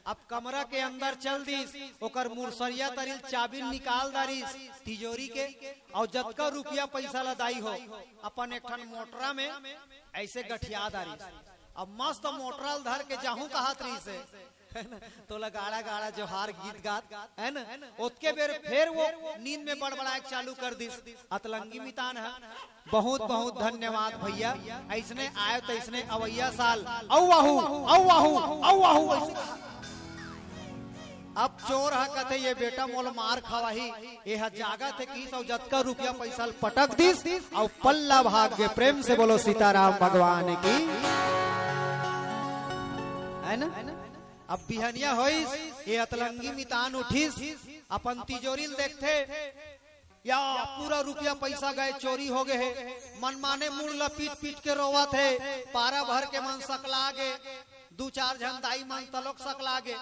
अब कमरा के अंदर चल दिस, ओकर मुसरिया तरी ले चाबी ल निकाल डारिस तिजोरी के, अउ जतका रुपया पइसा ल दाई हो, अपन एक ठन मोटरा में अइसे गठिया डारिस। अब मस्त मोटरा ल धर के जाहूं कहत रहिस हे, है ना? तोला गाड़ा गाड़ा जोहार गीत गात, है ना? ओतके बेर फेर वो नींद में बड़बड़ाय के चालू कर दिस अतलंगी मितान ह। बहुत बहुत धन्यवाद भइया, अइसने आय तइसने अवइया साल अउ आहू, अउ आहू, अउ आहू, अइसे कहा। अब चोर ह कथे, "ये बेटा मोला मार खवाही, ये ह जागथे किहिस अउ जतका रुपया पइसा ल पटक दिस अउ पल्ला भाग गे।" प्रेम से बोलो सीताराम भगवान की, है ना? अब बिहनिया होइस, ये अतलंगी मितान उठिस, अपन तिजोरी ल देखथे, या पूरा रुपया पइसा गे, चोरी हो गे हे। मनमाने मुड़ ल पीट पीट के रोवत हे, पारा भर के मन सकला गे। दू चार झन दाई मन तलोक सकला गे,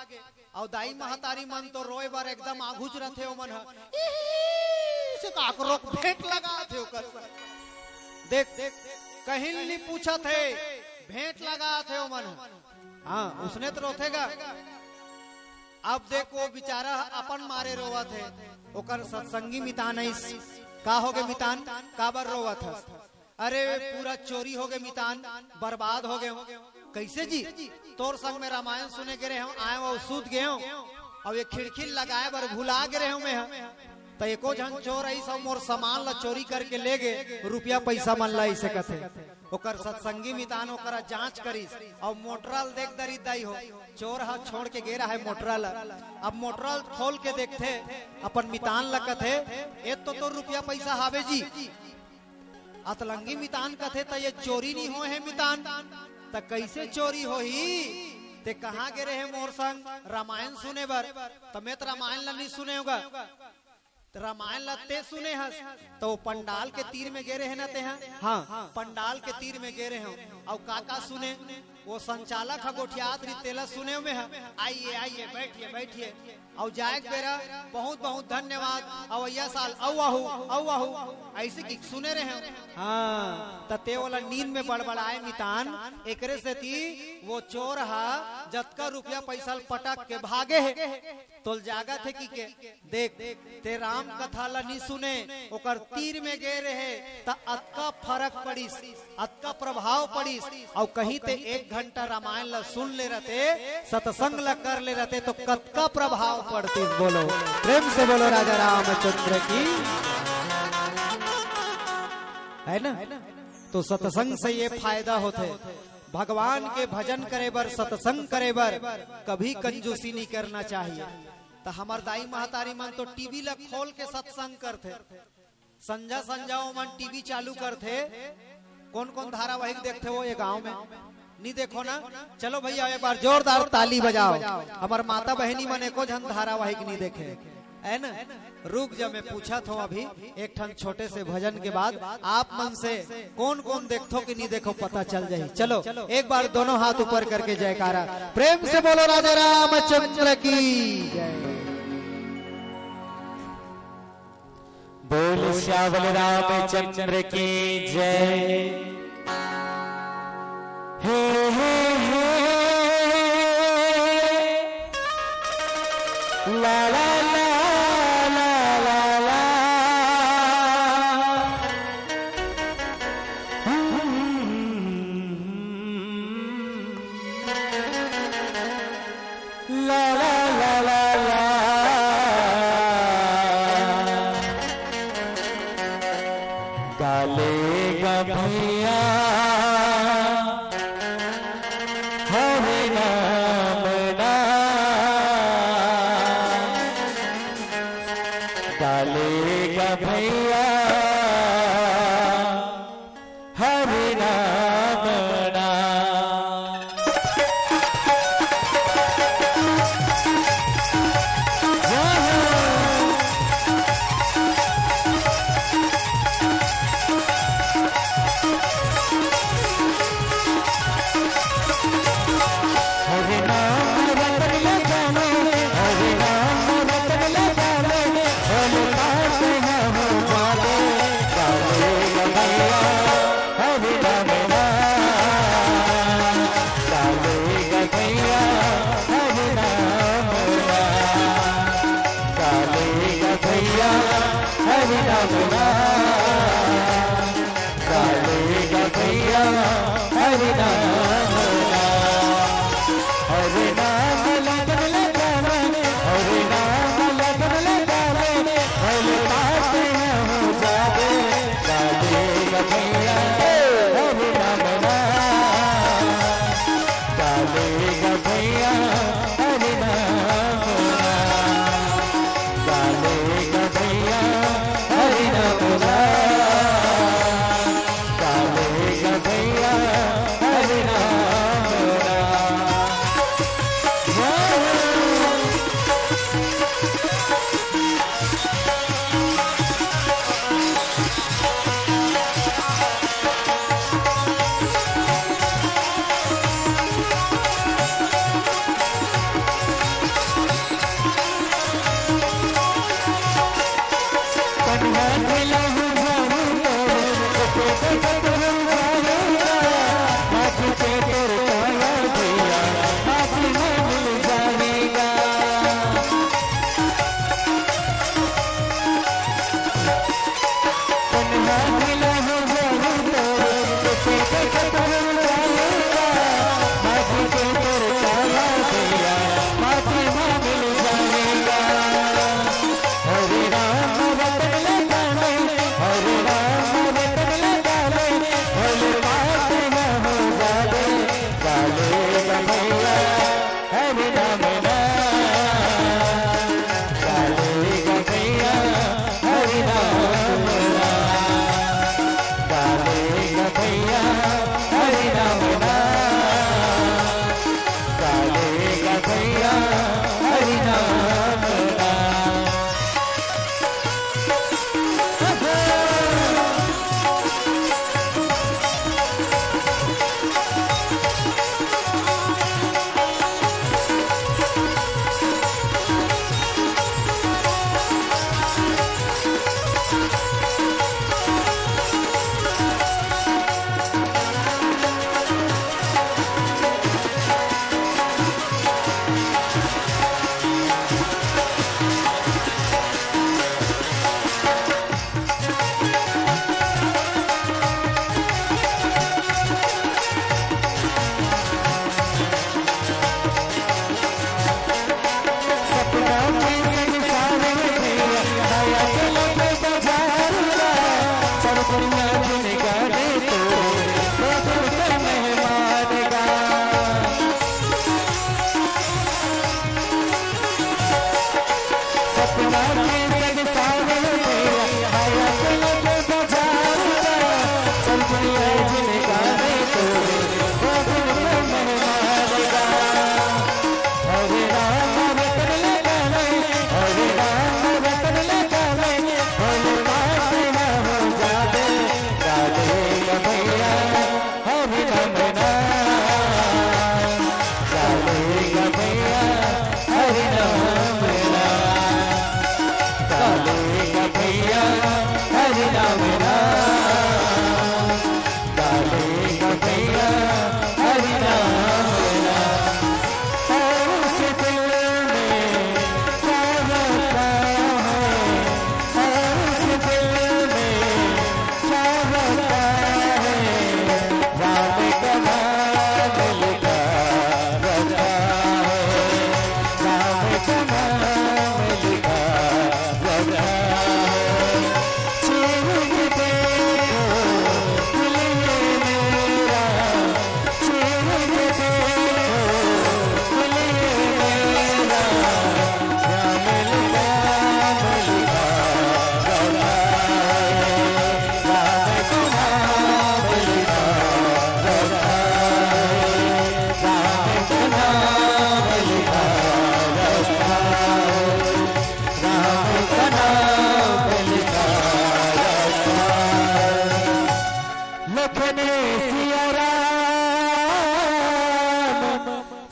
अउ दाई महतारी मन तो रोए बर एकदम आघुच रथे ओमन ह। इही से काकरो भेंट लगात हे ओकर। देख, कहीं नी पूछत हे, भेंट लगात हे ओमन ह। हाँ, उसने तो रोथे गा। अब देख, वो बेचारा अपन मारे रोवत हे, ओकर सत्संगी मितान आइस। का होगे मितान, काबर रोवत हस? अरे, पूरा चोरी होगे मितान, बर्बाद होगे हंव। कइसे जी? तोर संग में रामायण सुने गे रेहेंव, आएंव अउ सूत गे हंव, अउ ये खिड़की ल लगाए बर भुला गे रेहेंव मैं ह। त एको झन चोर आइस अउ मोर सामान ला चोरी करके ले गे, रुपया पइसा मन ला, अइसे कथे। ओकर सत्संगी मितान ओकरा जांच करिस, अउ मोटरा ल देख डरिस दाई हो, चोर ह छोड़ के गे रहय मोटरा ल। अब मोटरा ल खोल के देखथे, अपन मितान ल कथे, "ए तो तोर रुपया पइसा हावे जी।" अतलंगी मितान कथे, "त ये चोरी नी होए हे मितान, त कइसे चोरी होही? ते कहाँ गे रेहे मोर संग रामायण सुने बर?" "त मैं त रामायण ल नी सुने हंव गा।" "त रामायण ल ते सुने हस, त वो पंडाल के तीर में गे रेहे ना तेहा?" "हाँ, पंडाल के तीर में गे रेहे हंव।" "अउ का का सुने?" "वो संचालक ह गोठियात रिहिस तेला सुने हंव मैं ह, 'आइए, आइए, बैठिए, बैठिए।' अउ जाए के बेरा बहुत बहुत धन्यवाद, अवइया साल अउ आहू, अउ आहू, अइसे कि सुने रेहे हंव।" हाँ, त ते ओला नींद में बड़बड़ाए मितान, एकरे सेती वो चोर ह जतका रुपया पइसा ल पटक के भागे हे। तोल जागत हे कि के? देख, ते राम कथा ल नी सुने, ओकर तीर में गे रेहे, त अतका फरक पड़िस। अतका प्रभाव पड़िस, अउ कहीं ते एक घंटा रामायण ल सुन ले रहते, सत्संग ल कर ले रहते, तो कतका प्रभाव पड़तिस, बोलो। प्रेम से बोलो राजा रामचंद्र की, है ना? तो सत्संग से ये फायदा होथे, भगवान के भजन करे बर, सत्संग करे बर कभी कंजूसी नहीं करना चाहिए। तो हमर दाई महतारी मन तो टीवी ल खोल के सत्संग करथे, संझा संझा ओमन टीवी चालू करथे। कोन कोन धारावाहिक देखथे वो ये गांव में? नी देखो ना? चलो भैया, एक बार जोरदार ताली बजाओ। हमर माता बहिनी मन एको झन धारावाहिक नी देखे, है ना? रुक जा, मैं पूछत हंव अभी एक ठन छोटे से भजन के बाद आप मन से, कोन कोन देखथो कि नी देखो, पता चल जाही। चलो, एक बार दोनों हाथ ऊपर करके जयकारा, प्रेम से बोलो राजा रामचंद्र की जय। बोल सियावर रामचंद्र की जय। हे, हे, हे। ला, ला, ला, ला, ला, ला। ला, ला, ला, ला, ला। गाले गा भैया हरे नाम ना। गाले गा भैया हरि नाम ना। हरि नाम रतन ले जाने, हरि नाम रतन ले जाने, बोल पास न हो जाने, गाले गा भैया हरि नाम ना। गाले गा भैया हरि नाम ना। गाले गा भैया हरि नाम ना। गाले गा भैया हरि नाम ना। हरि नाम लगन लगावे, हरि नाम लगन लगावे, बोल पास न हो जावे। गाले गा भैया हरि नाम ना। गाले गा भैया हरि नाम ना। गाले गा भैया हरि नाम ना। गाले गा भैया हरि नाम ना।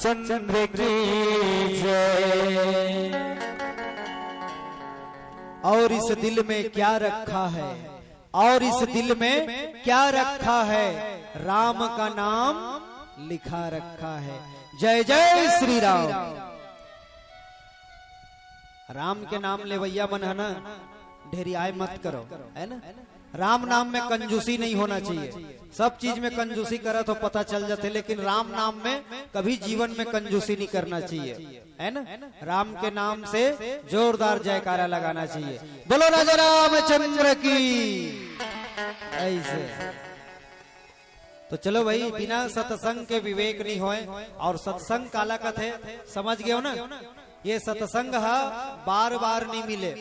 चंद्र की जय। और इस दिल में क्या रखा है, और इस दिल में क्या रखा है, राम का नाम लिखा रखा है। जय जय श्री राम। राम के नाम लेवैया मन है ना, ढेरियाय मत करो, है ना। राम नाम में कंजूसी नहीं होना चाहिए। सब चीज में कंजूसी करत हो, पता चल जाते, लेकिन राम नाम में कभी जीवन में कंजूसी नहीं करना चाहिए, है ना। राम के नाम से जोरदार जयकारा लगाना चाहिए। बोलो राजा रामचंद्र की। ऐसे तो चलो भाई, बिना सत्संग के विवेक नहीं होए। और सत्संग काला कथे, समझ गए हो ना? ये सत्संग ह बार बार नहीं मिले।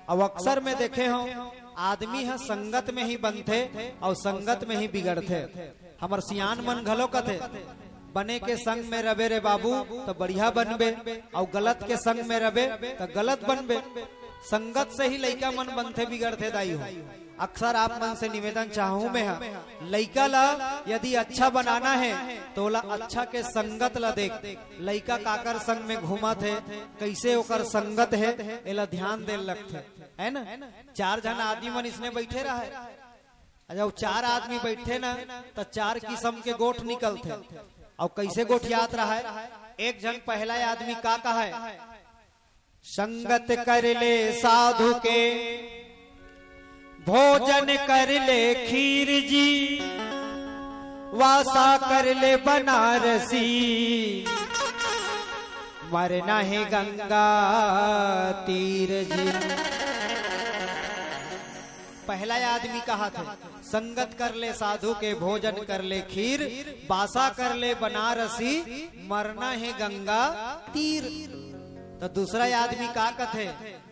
अब अक्सर में देखे हो, आदमी ह संगत में ही बनथे और संगत में ही बिगड़थे। हमर सियान मन घलो कथे, "बने के संग में रबे रे बाबू, त बढ़िया बनबे, और गलत के संग में रबे, त गलत बनबे।" संगत से ही लइका मन बनथे बिगड़थे दाई हो। अक्सर आप मन से निवेदन चाहूं मैं ह, लइका ला यदि अच्छा बनाना है तो ओला अच्छा के संगत ला देख, लइका काकर संग में घूमत है, कैसे ओकर संगत है, एला ध्यान दे लगथे, है ना। चार झन आदमी मन इसने बैठे रहे, जब चार आदमी बैठे ना, त चार किस्म के गोठ निकलथे। और कैसे गोठियात रहे? एक झन पहला आदमी का कहे, "संगत कर ले साधु के, भोजन कर ले खीर जी, वासा कर ले बनारसी, मरना है गंगा तीर जी।" पहला आदमी कहा था, "संगत कर ले साधु के, भोजन कर ले खीर, बासा कर ले बनारसी, मरना है गंगा तीर।" तो दूसरा आदमी का कथे,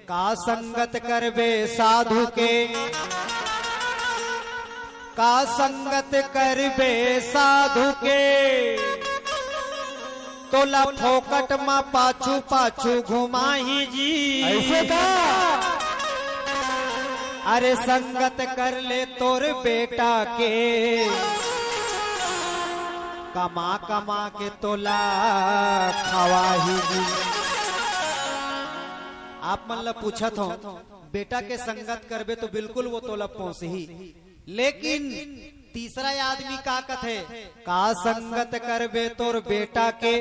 "का संगत करबे साधु के, का संगत करबे साधु के, तोला फोकट म पाछू पाछू घुमाही जी।" ऐसे का? "अरे संगत कर ले तोर बेटा के, कमा कमा के तोला खवाही जी।" आप मन ला पूछत हो, बेटा के संगत करबे तो बिल्कुल वो तोला पोसही, लेकिन तीसरा आदमी का कथे, "का संगत करबे तोर बेटा के,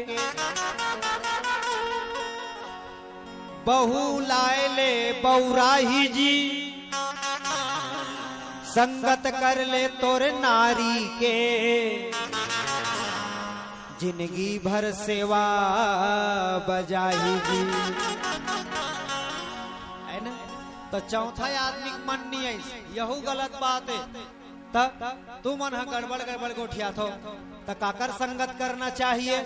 बहू लाए ले बौराही जी, संगत कर ले तोर नारी के, जिंदगी भर सेवा बजाही जी।" है ना? तो चौथा आदमी के मन नहीं है, यहू गलत बात है। त तुमन ह गड़बड़ गड़बड़ गोठियाथो, त काकर संगत करना चाहिए?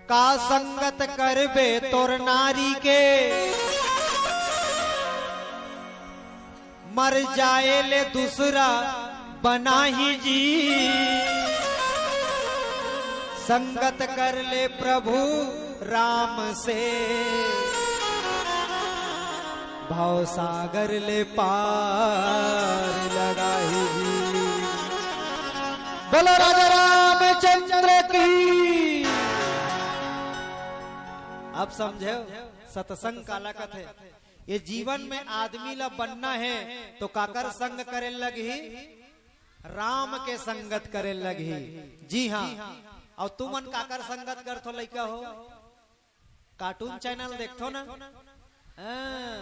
"का संगत करबे तोर नारी के, मर जाए ले दूसरा बनाही जी, संगत कर ले प्रभु राम से, भव सागर ले पार लगाही जी।" बोलो राजा रामचंद्र की। अब समझे सत्संग काला कथे? ये जीवन में आदमी ला बनना है तो काकर संग करे लगही? राम के संगत करे लगही। जी हाँ। और तुमन काकर संगत करथो लइका हो? कार्टून चैनल देखथो ना? हाँ,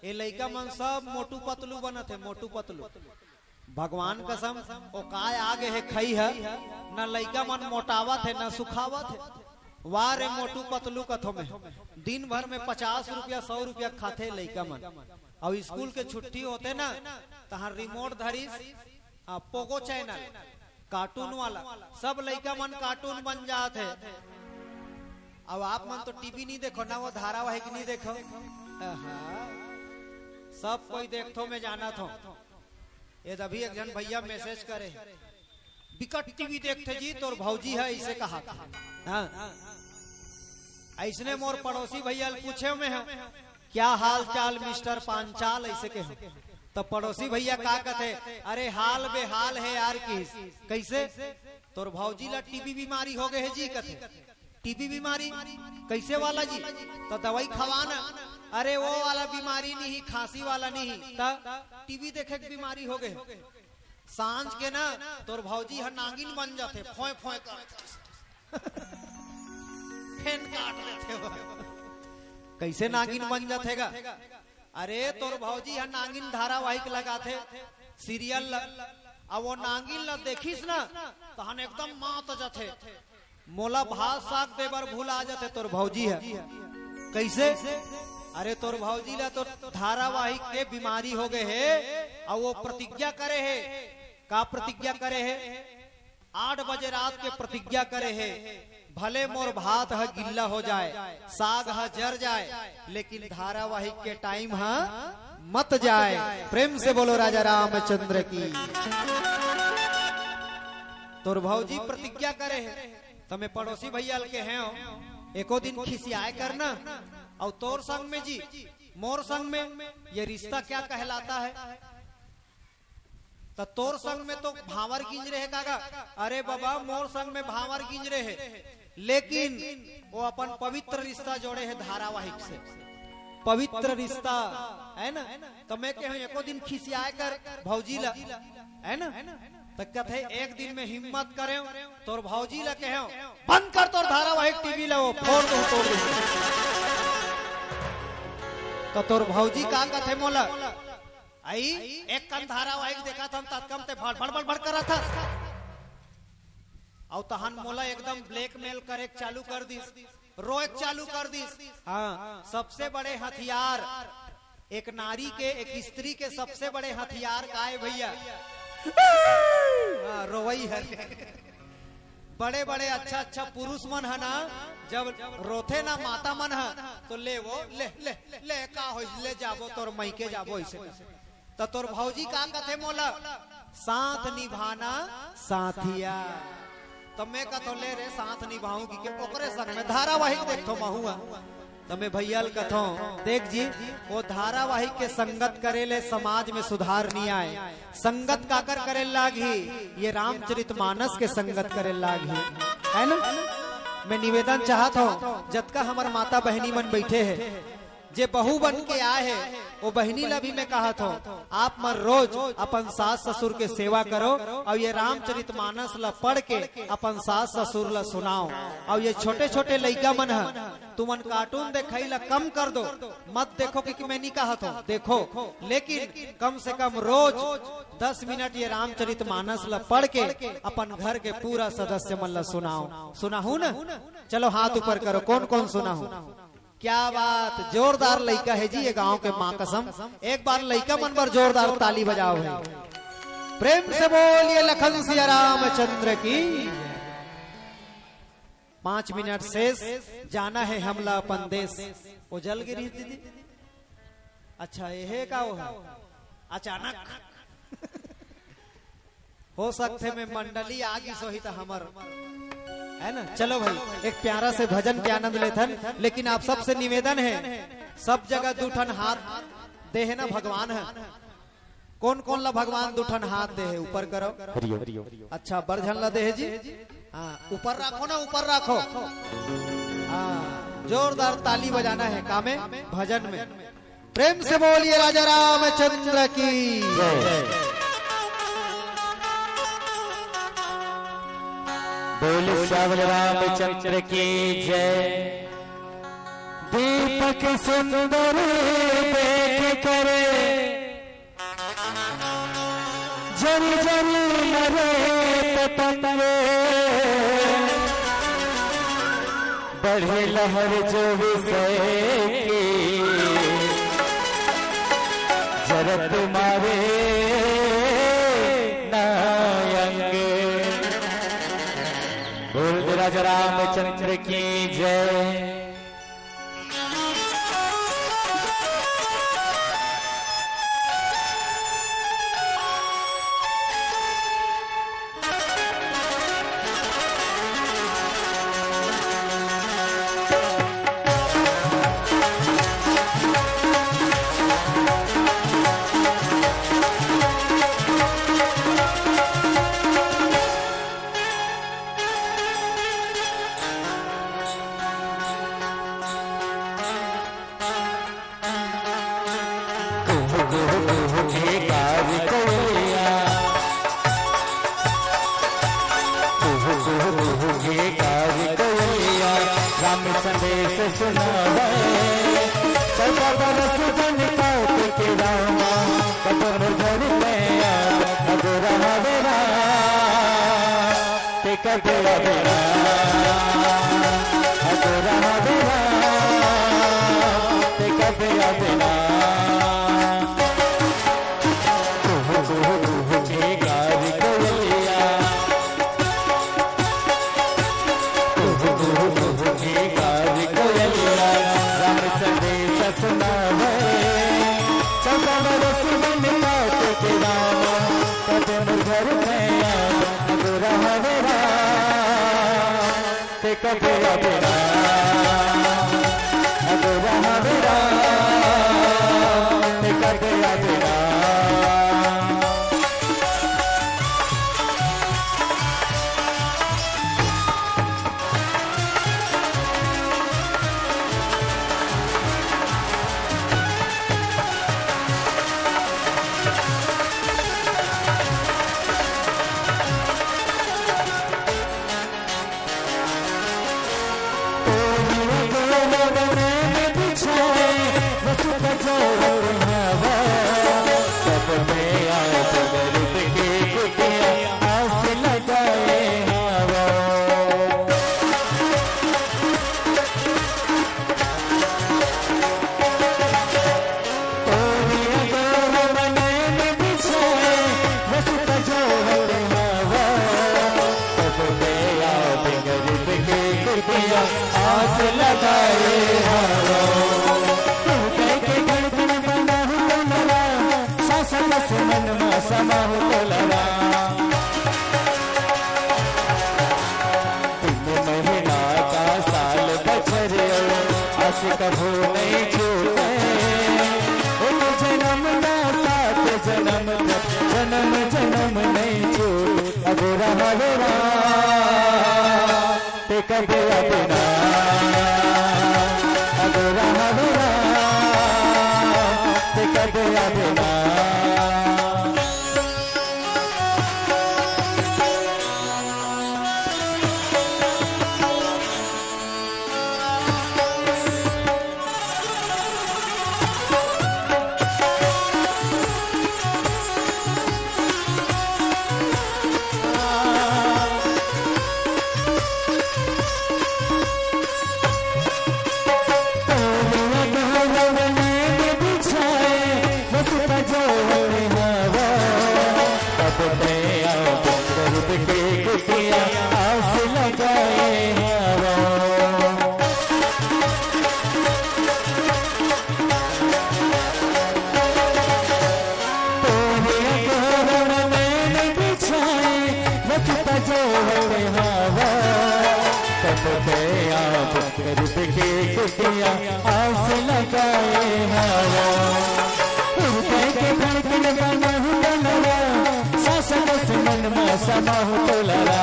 ये लइका मन सब मोटू पतलू बनत है, मोटू पतलू। भगवान कसम, ओ काय आगे है खई है, न लइका मन मोटावत है, न सुखावत है। वाह रे मोटू पतलू कथो में, दिन भर में पचास रुपया, सौ रुपया खाथे लइका मन। और स्कूल के छुट्टी होथे ना, तहाँ रिमोट धरिस, आ, पोगो चैनल, कार्टून वाला, सब लइका मन कार्टून बन जात है। अब आप मन तो टीवी नहीं देखो ना, वो धारावाहिक नहीं देखो। आहा, सब कोई देखथो, मैं जानत हो। ये अभी एक झन भैया मैसेज करे, "बिकट टीवी देखथे जी, तोर भौजी है," ऐसे कहा। हाँ, ऐसने मोर पड़ोसी भैया ल पूछे में है, "क्या हाल चाल मिस्टर पांचाल?" ऐसे कहे। तो पड़ोसी भैया का कथे, "अरे हाल बेहाल है यार।" किस कैसे? "तोर भौजी ला टीबी बीमारी हो गए है जी," कथे। टीबी बीमारी। कइसे वाला जी? त दवाई खवा ना। अरे, वो वाला बीमारी नहीं, खांसी वाला नहीं, त टीबी देखे के बीमारी हो गए। सांझ के ना, तोर भौजी ह नागिन बन जाथे, फोय फोय करथे। फेन काट लेथे वो। कइसे नागिन बन जाथे गा? अरे, तोर भौजी ह नागिन धारावाहिक लगाथे, सीरियल ल, अब वो नागिन ल देखिस ना, तहन एकदम मात जाथे। मोला भात साग दे बर भुला जाथे तोर भौजी ह। कइसे? अरे, तोर भौजी ल तो धारावाहिक के बीमारी हो गए हे, अउ वो प्रतिज्ञा करे हे। का प्रतिज्ञा करे हे? आठ बजे रात के प्रतिज्ञा करे हे, भले मोर भात ह गिल्ला हो जाए, साग ह जर जाए, लेकिन धारावाहिक के टाइम ह मत जाए। प्रेम से बोलो राजा रामचंद्र की। तोर भौजी प्रतिज्ञा करे हे, त मैं पड़ोसी भैया ल कहे हंव, एको दिन खिसियाए कर ना, अउ तोर संग में जी, मोर संग में, ये रिश्ता क्या कहलाता है? त तोर संग में तो भांवर गींज रहे हे काका। अरे बाबा, मोर संग में भांवर गींज रहे हे, लेकिन वो अपन पवित्र रिश्ता जोड़े हे धारावाहिक से। पवित्र रिश्ता, है ना? त मैं कहे हंव, एको दिन खिसियाए कर भौजी ला, है ना? त कथे, एक दिन में हिम्मत करे हंव, तोर भौजी ला कहे हंव, बंद कर तोर धारावाहिक टीवी ला, वो फोड़ दूं, तोड़ दूं। त तोर भौजी का कथे मोला, आई, एक कन धारावाहिक देखत हन, ततका म ते भड़ भड़ भड़ भड़ करत हस। अउ तहन मोला एकदम ब्लैकमेल करे के चालू कर दिस, रोए के चालू कर दिस। हाँ, सबसे बड़े हथियार एक नारी के, एक स्त्री के सबसे बड़े हथियार का हे भैया? हाँ, रोवई हरे। बड़े बड़े अच्छा अच्छा पुरुष मन ह ना, जब रोथे ना माता मन ह, तो ले वो, ले, ले, ले, का होइस, ले जाबो, तोर मइके जाबो, अइसे। त तोर भौजी का कथे मोला, साथ निभाना साथिया। त मैं कथों, ले रे, साथ निभाऊंगी के, ओकरे संग में धारावाहिक देखथों महूं ह। त मैं भैया ल कथों, देख जी, वो धारावाहिक के संगत करे ले समाज में सुधार नहीं आए। संगत काकर करे लागही? ये रामचरित मानस के संगत करे लागही, है ना? मैं निवेदन चाहत हंव, जतका हमर माता बहिनी मन बइठे हे, जे बहू बन के आए हे, वो बहिनी ला भी मैं कहत हंव, आप मन रोज अपन सास ससुर के सेवा करो, अउ ये रामचरित मानस ला पढ़ के अपन सास ससुर ला सुनाओ। अउ ये छोटे छोटे लइका मन ह, तुमन कार्टून देखई ला कम कर दो, मत देखो, क्योंकि मैं नहीं कहत हंव, देखो, लेकिन कम से कम रोज दस मिनट ये रामचरित मानस ला पढ़ के अपन घर के पूरा सदस्य मन ला सुनाओ। सुनाहू ना? चलो, हाथ ऊपर करो, कौन कौन सुनाहू? क्या बात, जोरदार लइका हे जी ये गांव के, मां कसम। एक बार लइका मन बर जोरदार ताली बजाओ भाई। प्रेम से बोलिए लखन सिया रामचंद्र की। पांच मिनट शेष, जाना हे हमला अपन देश। वो जल गिरी दीदी, अच्छा, ये हे का वो हे? अचानक। हो सकथे मैं मंडली आ गिस होही त हमर, है ना? चलो भाई, एक प्यारा से भजन के आनंद लेथन, लेकिन आप सबसे निवेदन हे, सब जगह दू ठन हाथ दे हे ना भगवान ह। कौन कौन ला भगवान दू ठन हाथ दे हे, ऊपर करो। हरिओम। अच्छा, बड़ झन ला दे हे जी। हाँ, ऊपर राखो ना, ऊपर राखो। हाँ, जोरदार ताली बजाना हे, का में? भजन में। प्रेम से बोलिए राजा रामचंद्र की। जय। बोल श्यामल रामचंद्र की जय। दीपक सुंदर देख कर जल जल मरे पतंग, बढ़े लहर जो विषय की, जरत मारे ना अंग। बोल दे राजा रामचंद्र की जय। सुनावे, चौदह बरस बन काट के रामा, कब मोर घर में आवे, अगोरा हवे राम, ते कब आवे राम, अगोरा हवे राम, ते कब आवे राम। कुहू, कुहू, कुहू के गारी कोयलिया। कुहू, कुहू, कुहू के गारी कोयलिया। राम संदेश सुनावे। चौदह बरस बन काट के रामा, कब मोर घर में आवे, अगोरा हवे राम। ते कब आवे राम, अगोरा हवे राम, ते कब आवे राम। आस लगाए हवो। तू कह के धड़कन बनाहु तोलरा, सास बस मन मा समाहु तोलरा। तीन महीना का साल बछर, आस कभू नहीं छूटे। एक जन्म ना सात जन्म तक, जन्म जन्म नहीं छूटे। अगोरा हवे राम, ते कब आवे राम, अगोरा हवे राम, ते कब आवे राम। आस लगाए हवो। तोरे अगोरन नैन बिछाए, रचता जो हवे हवा। तब पे आप रुक के कुटिया आस लगाए हवा। हृदय के धड़कन बना हूँ दुलारा, सास बस मन मा समा हूँ दुलारा।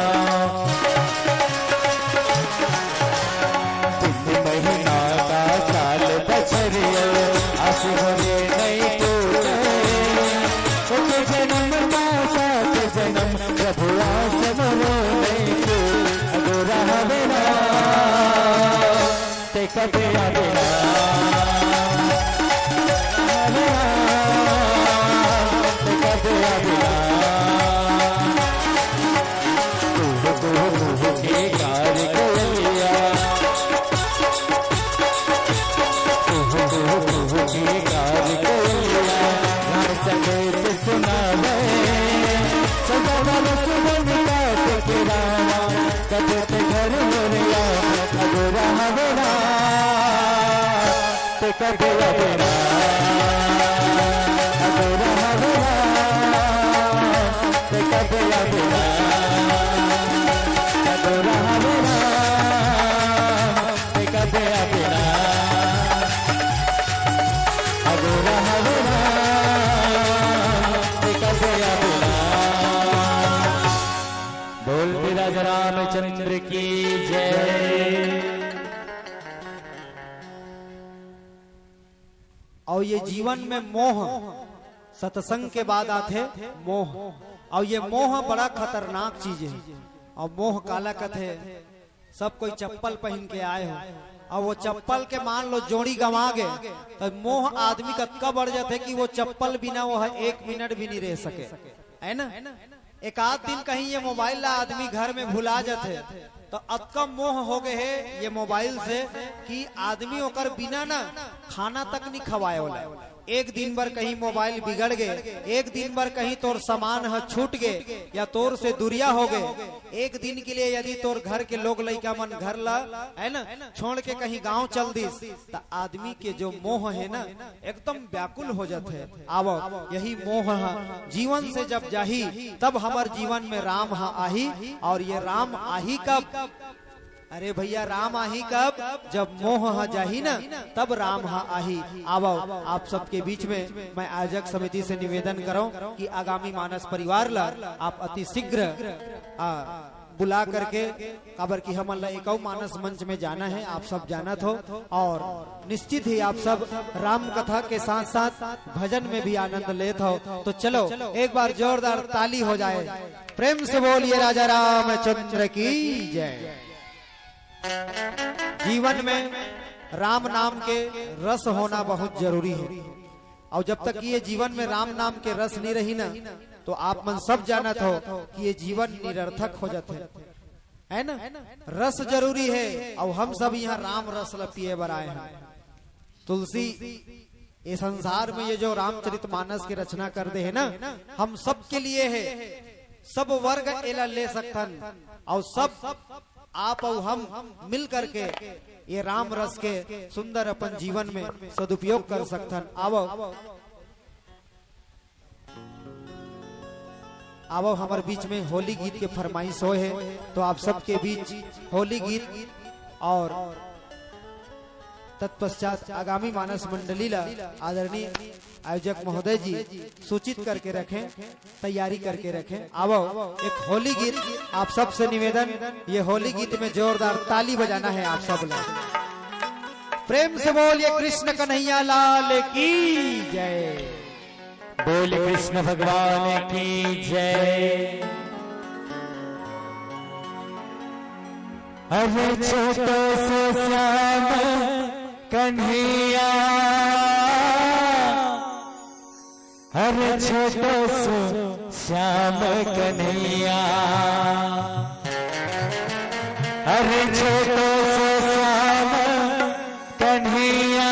तीन महीना का साल बछरिया, आस मोरे नहीं टूटे। एक जन्म का सात जन्म, प्रभु आस मोरे नहीं टूटे। अगोरा हवे राम, ते कब आवे राम, ते कब आवे राम। कुहू कुहू कुहू के कार कोयलिया, कुहू कुहू कुहू के कार कोयलिया, राम संदेश सुनावे। सदा बरस बन काट के रामा, कब ते घर मोरिया, अगोरा हवे राम। ते कब आवे राम, अगोरा हवे राम, ते कब आवे राम, अगोरा हवे राम, ते कब आवे राम, अगोरा हवे राम, ते कब आवे राम। बोल बिराज रामचंद्र की जय। अउ ये जीवन में मोह, सत्संग के बाद आथे मोह। अउ ये मोह बड़ा खतरनाक चीज हे। अउ मोह काला कथे? सब कोई चप्पल पहन के आए हो, अउ वो चप्पल के मान लो जोड़ी गंवा गे, त मोह आदमी कतका बढ़ जाथे कि वो चप्पल बिना वो ह एक मिनट भी नहीं रह सके, है ना? एक आध दिन कहीं ये मोबाइल ला आदमी घर में भुला जाथे, त अतका मोह हो गए हे ये मोबाइल से कि आदमी ओकर बिना ना खाना तक नहीं खवाए वाला। एक दिन बर कहीं मोबाइल बिगड़ गे, एक दिन बर कहीं तोर सामान ह छूट गे या तोर से दुरिया हो गे, एक दिन के लिए यदि तोर घर के लोग लइका मन घर ला, है ना, छोड़ के कहीं गांव चल दिस, त आदमी के जो मोह है ना, एकदम व्याकुल हो जाथे। आवो, यही मोह ह जीवन से जब जाही, तब हमर जीवन में राम ह आही। और ये राम आही कब? अरे भैया, राम आही कब? जब मोह ह जाही ना, तब राम ह आही। आवो, आप सबके बीच में मैं आयोजक समिति से निवेदन करौं कि आगामी मानस परिवार ला आप अति शीघ्र, आ, बुला करके, काबर कि हमन ला एकौ मानस मंच में जाना है, आप सब जानत हो। और निश्चित ही आप सब राम कथा के साथ साथ भजन में भी आनंद लेत हो। तो चलो, एक बार जोरदार ताली हो जाए, प्रेम से बोलिए राजा रामचंद्र की जय। जीवन में राम नाम के रस होना बहुत जरूरी है। और जब तक ये जीवन में राम नाम के रस नहीं रही ना, तो आप मन सब जानत हो कि ये जीवन निरर्थक हो जाथे, है ना? रस जरूरी है, और हम सब यहाँ राम रस ला पिए बर आए हैं। तुलसी ये संसार में ये जो रामचरित मानस की रचना कर दे है ना, हम सब के लिए है। सब वर्ग एला ले सकथन, और सब आप और हम मिल करके ये राम रस के सुंदर अपन जीवन में सदुपयोग कर सकथन। आवो, आवो, हमर बीच में होली गीत के फरमाइश होए है, तो आप सबके बीच होली गीत और तत्पश्चात आगामी मानस मंडली ला आदरणीय आयोजक महोदय जी सूचित करके रखें, तैयारी करके रखें। आवो, एक होली गीत, आप सबसे निवेदन, ये होली गीत में जोरदार ताली बजाना है आप सब लोग। प्रेम से बोलिए कृष्ण कन्हैया लाल की जय। बोल कृष्ण भगवान की जय। अरे छोटो सो श्याम कन्हैया, अरे छोटो सो श्याम कन्हैया, अरे छोटो सो श्याम कन्हैया,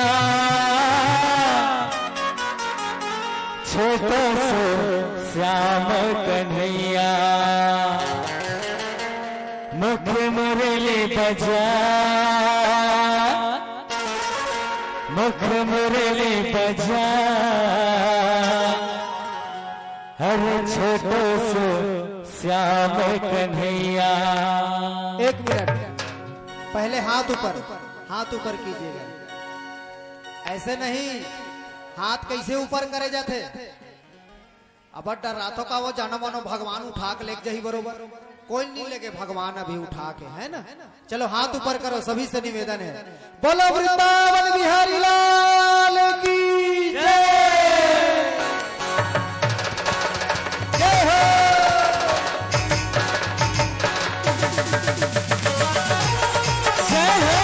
छोटो सो श्याम कन्हैया, मुख मुरली बजा, मुख मुरली बजा, अरे छोटो सो श्याम कन्हैया। एक मिनट, पहले हाथ ऊपर, हाथ ऊपर कीजिएगा। ऐसे नहीं, हाथ कैसे ऊपर करे जाते? अब डर रहा तो का वो जानो मानो भगवान उठा के लेके जाही बरोबर, कोई नहीं लेके भगवान अभी उठा के, है ना? चलो हाथ ऊपर करो, सभी से निवेदन है, बोलो वृंदावन बिहारी लाल की जय। जय हो। जय हो।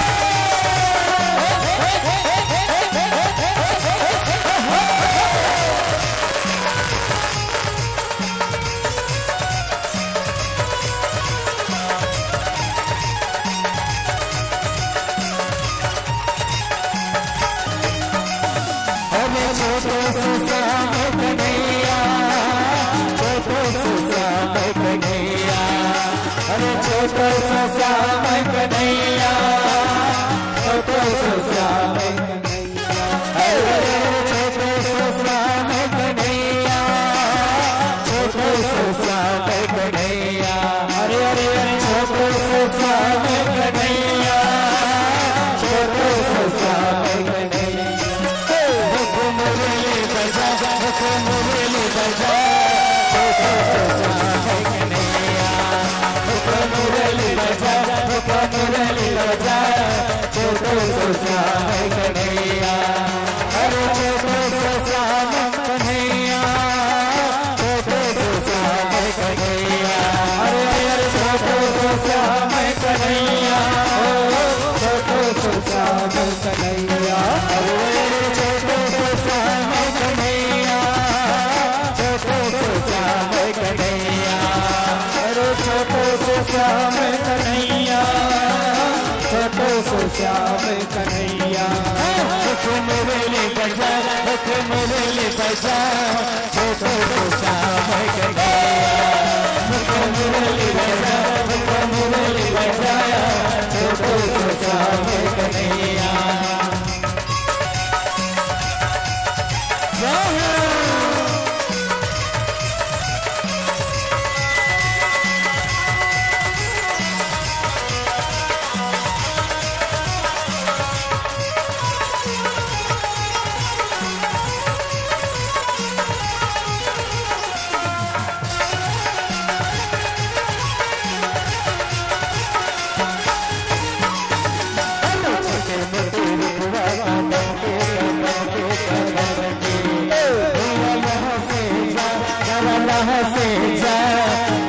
श्याम कन्हैया। मुख मुरली बजा, मुख मुरली बजा, छोटो श्याम कन्हैया। मुख मुरली बजा, मुख मुरली बजा, छोटो श्याम कन्हैया।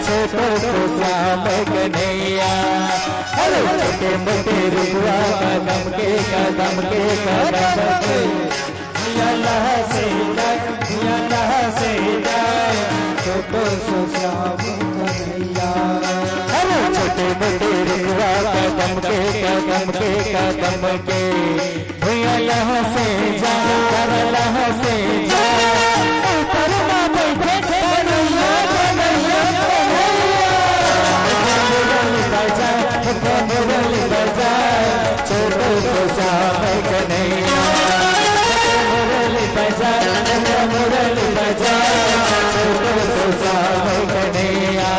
छोटो श्याम कन्हैया। अरे छोटे मोटे रुपवा कदम के, कदम के, कदम के। भैया लहसे जाए, भैया लहसे जाए, छोटो सो श्याम कन्हैया। अरे छोटे मोटे रुपवा कदम के, कदम के, कदम के। भैया लहसे जाए, कर लहसे जाए, ऊपर मा बैठे कन्हैया, कन्हैया, कन्हैया। मुरली बजा, मुरली बजा, छोटो सो श्याम कन्हैया। मुरली बजा, मुरली बजा, छोटो सो श्याम कन्हैया।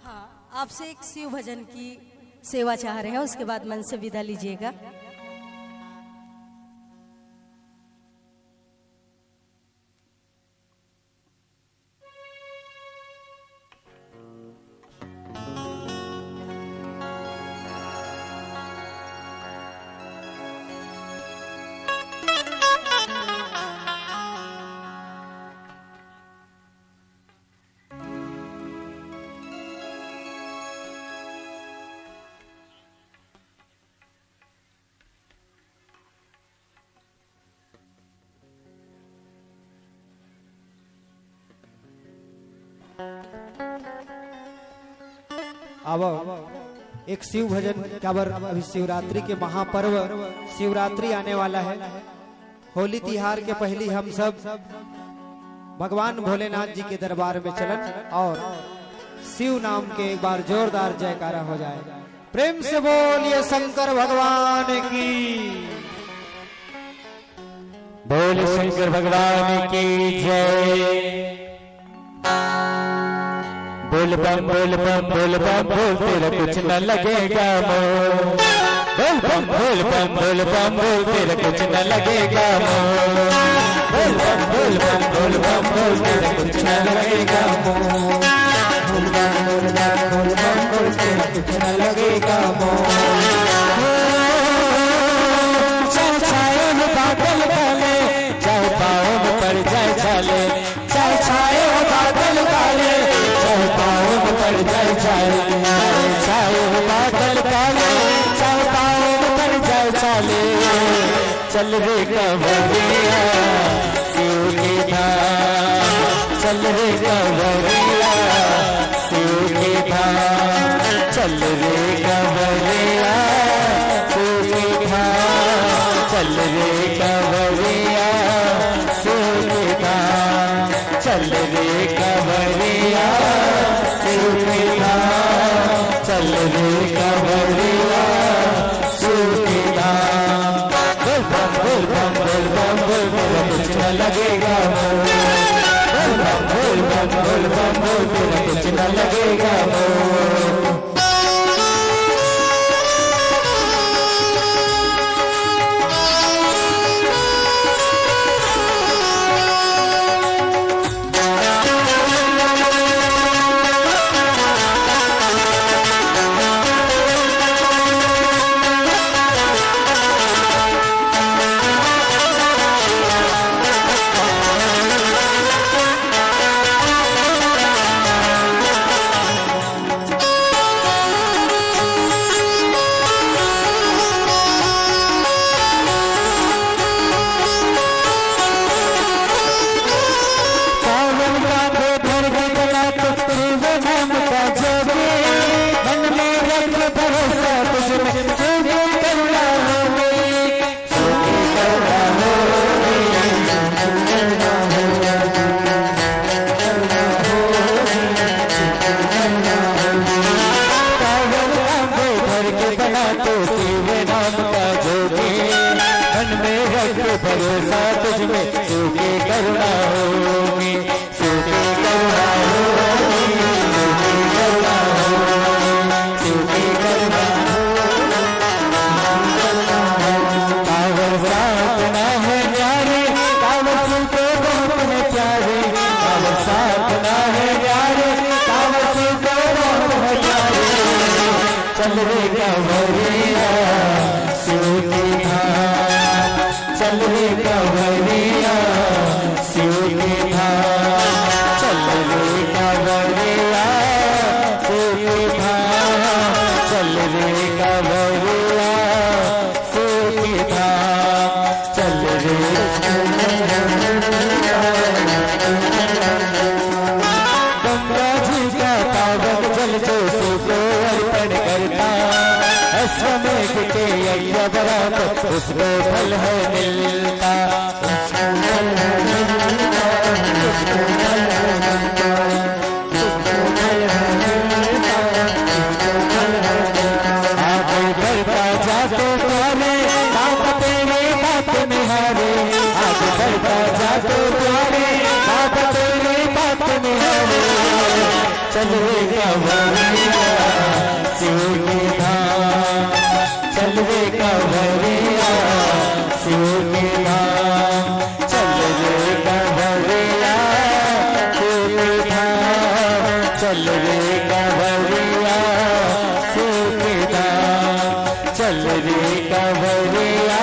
हाँ, आपसे एक शिव भजन की सेवा चाह रहे हैं, उसके बाद मंच से विदा लीजिएगा। आवो, एक शिव भजन, काबर अभी शिवरात्रि के महापर्व शिवरात्रि आने वाला है। होली तिहार के पहली हम सब भगवान भोलेनाथ जी के दरबार में चलन और शिव नाम के एक बार जोरदार जयकारा हो जाए। प्रेम से बोलिए शंकर भगवान की। बोल शंकर भगवान की जय। बोल बम बोल बम बोल बम बोल, तेरा कुछ न लगेगा मोल। बोल बम बोल बम बोल बम बोल, तेरा कुछ न लगेगा मोल। बोल बम बोल बम बोल बम बोल, तेरा कुछ न लगेगा मोल। बोल बम बोल बम बोल बम बोल, तेरा कुछ न लगेगा मोल। चाहे छाए हो बादल काले, चाहे पाँव में पड़ जाए छाले, चाहे छाए हो बादल काले, चाहे पाँव में पड़ जाए छाले, चाहे छाए हो बादल काले, चाहे पाँव में पड़ जाए छाले। चल रे कंवरिया शिव के धाम, चल रे कंवरिया शिव के धाम, चल रे कंवरिया शिव के धाम, चल रे कंवरिया शिव के धाम, चल रे कंवरिया शिव के धाम, चल रे कंवरिया शिव के धाम। बोल बम बोल बम बोल बम बोल, तेरा कुछ न लगेगा मोल। बोल बम बोल बम बोल बम बोल, तेरा कुछ न लगेगा मोल। चल रे कंवरिया शिव के धाम, चल रे कंवरिया शिव के धाम, चल रे कंवरिया शिव के धाम, चल रे कंवरिया शिव के धाम, चल रे। गंगा जी का पावन जल जो शिव को अर्पण करता, अश्वमेघ के यज्ञ बराबर उसको फल है मिलता। आगे बढ़ता जा तो प्यारे, बाप तेरे बात निहारे। आगे बढ़ता जा तो प्यारे, बाप तेरे बात निहारे। चल रे कंवरिया शिव के धाम, चल रे कंवरिया शिव के धाम, चल रे कंवरिया शिव के धाम, चल रे कंवरिया शिव के धाम, चल रे कंवरिया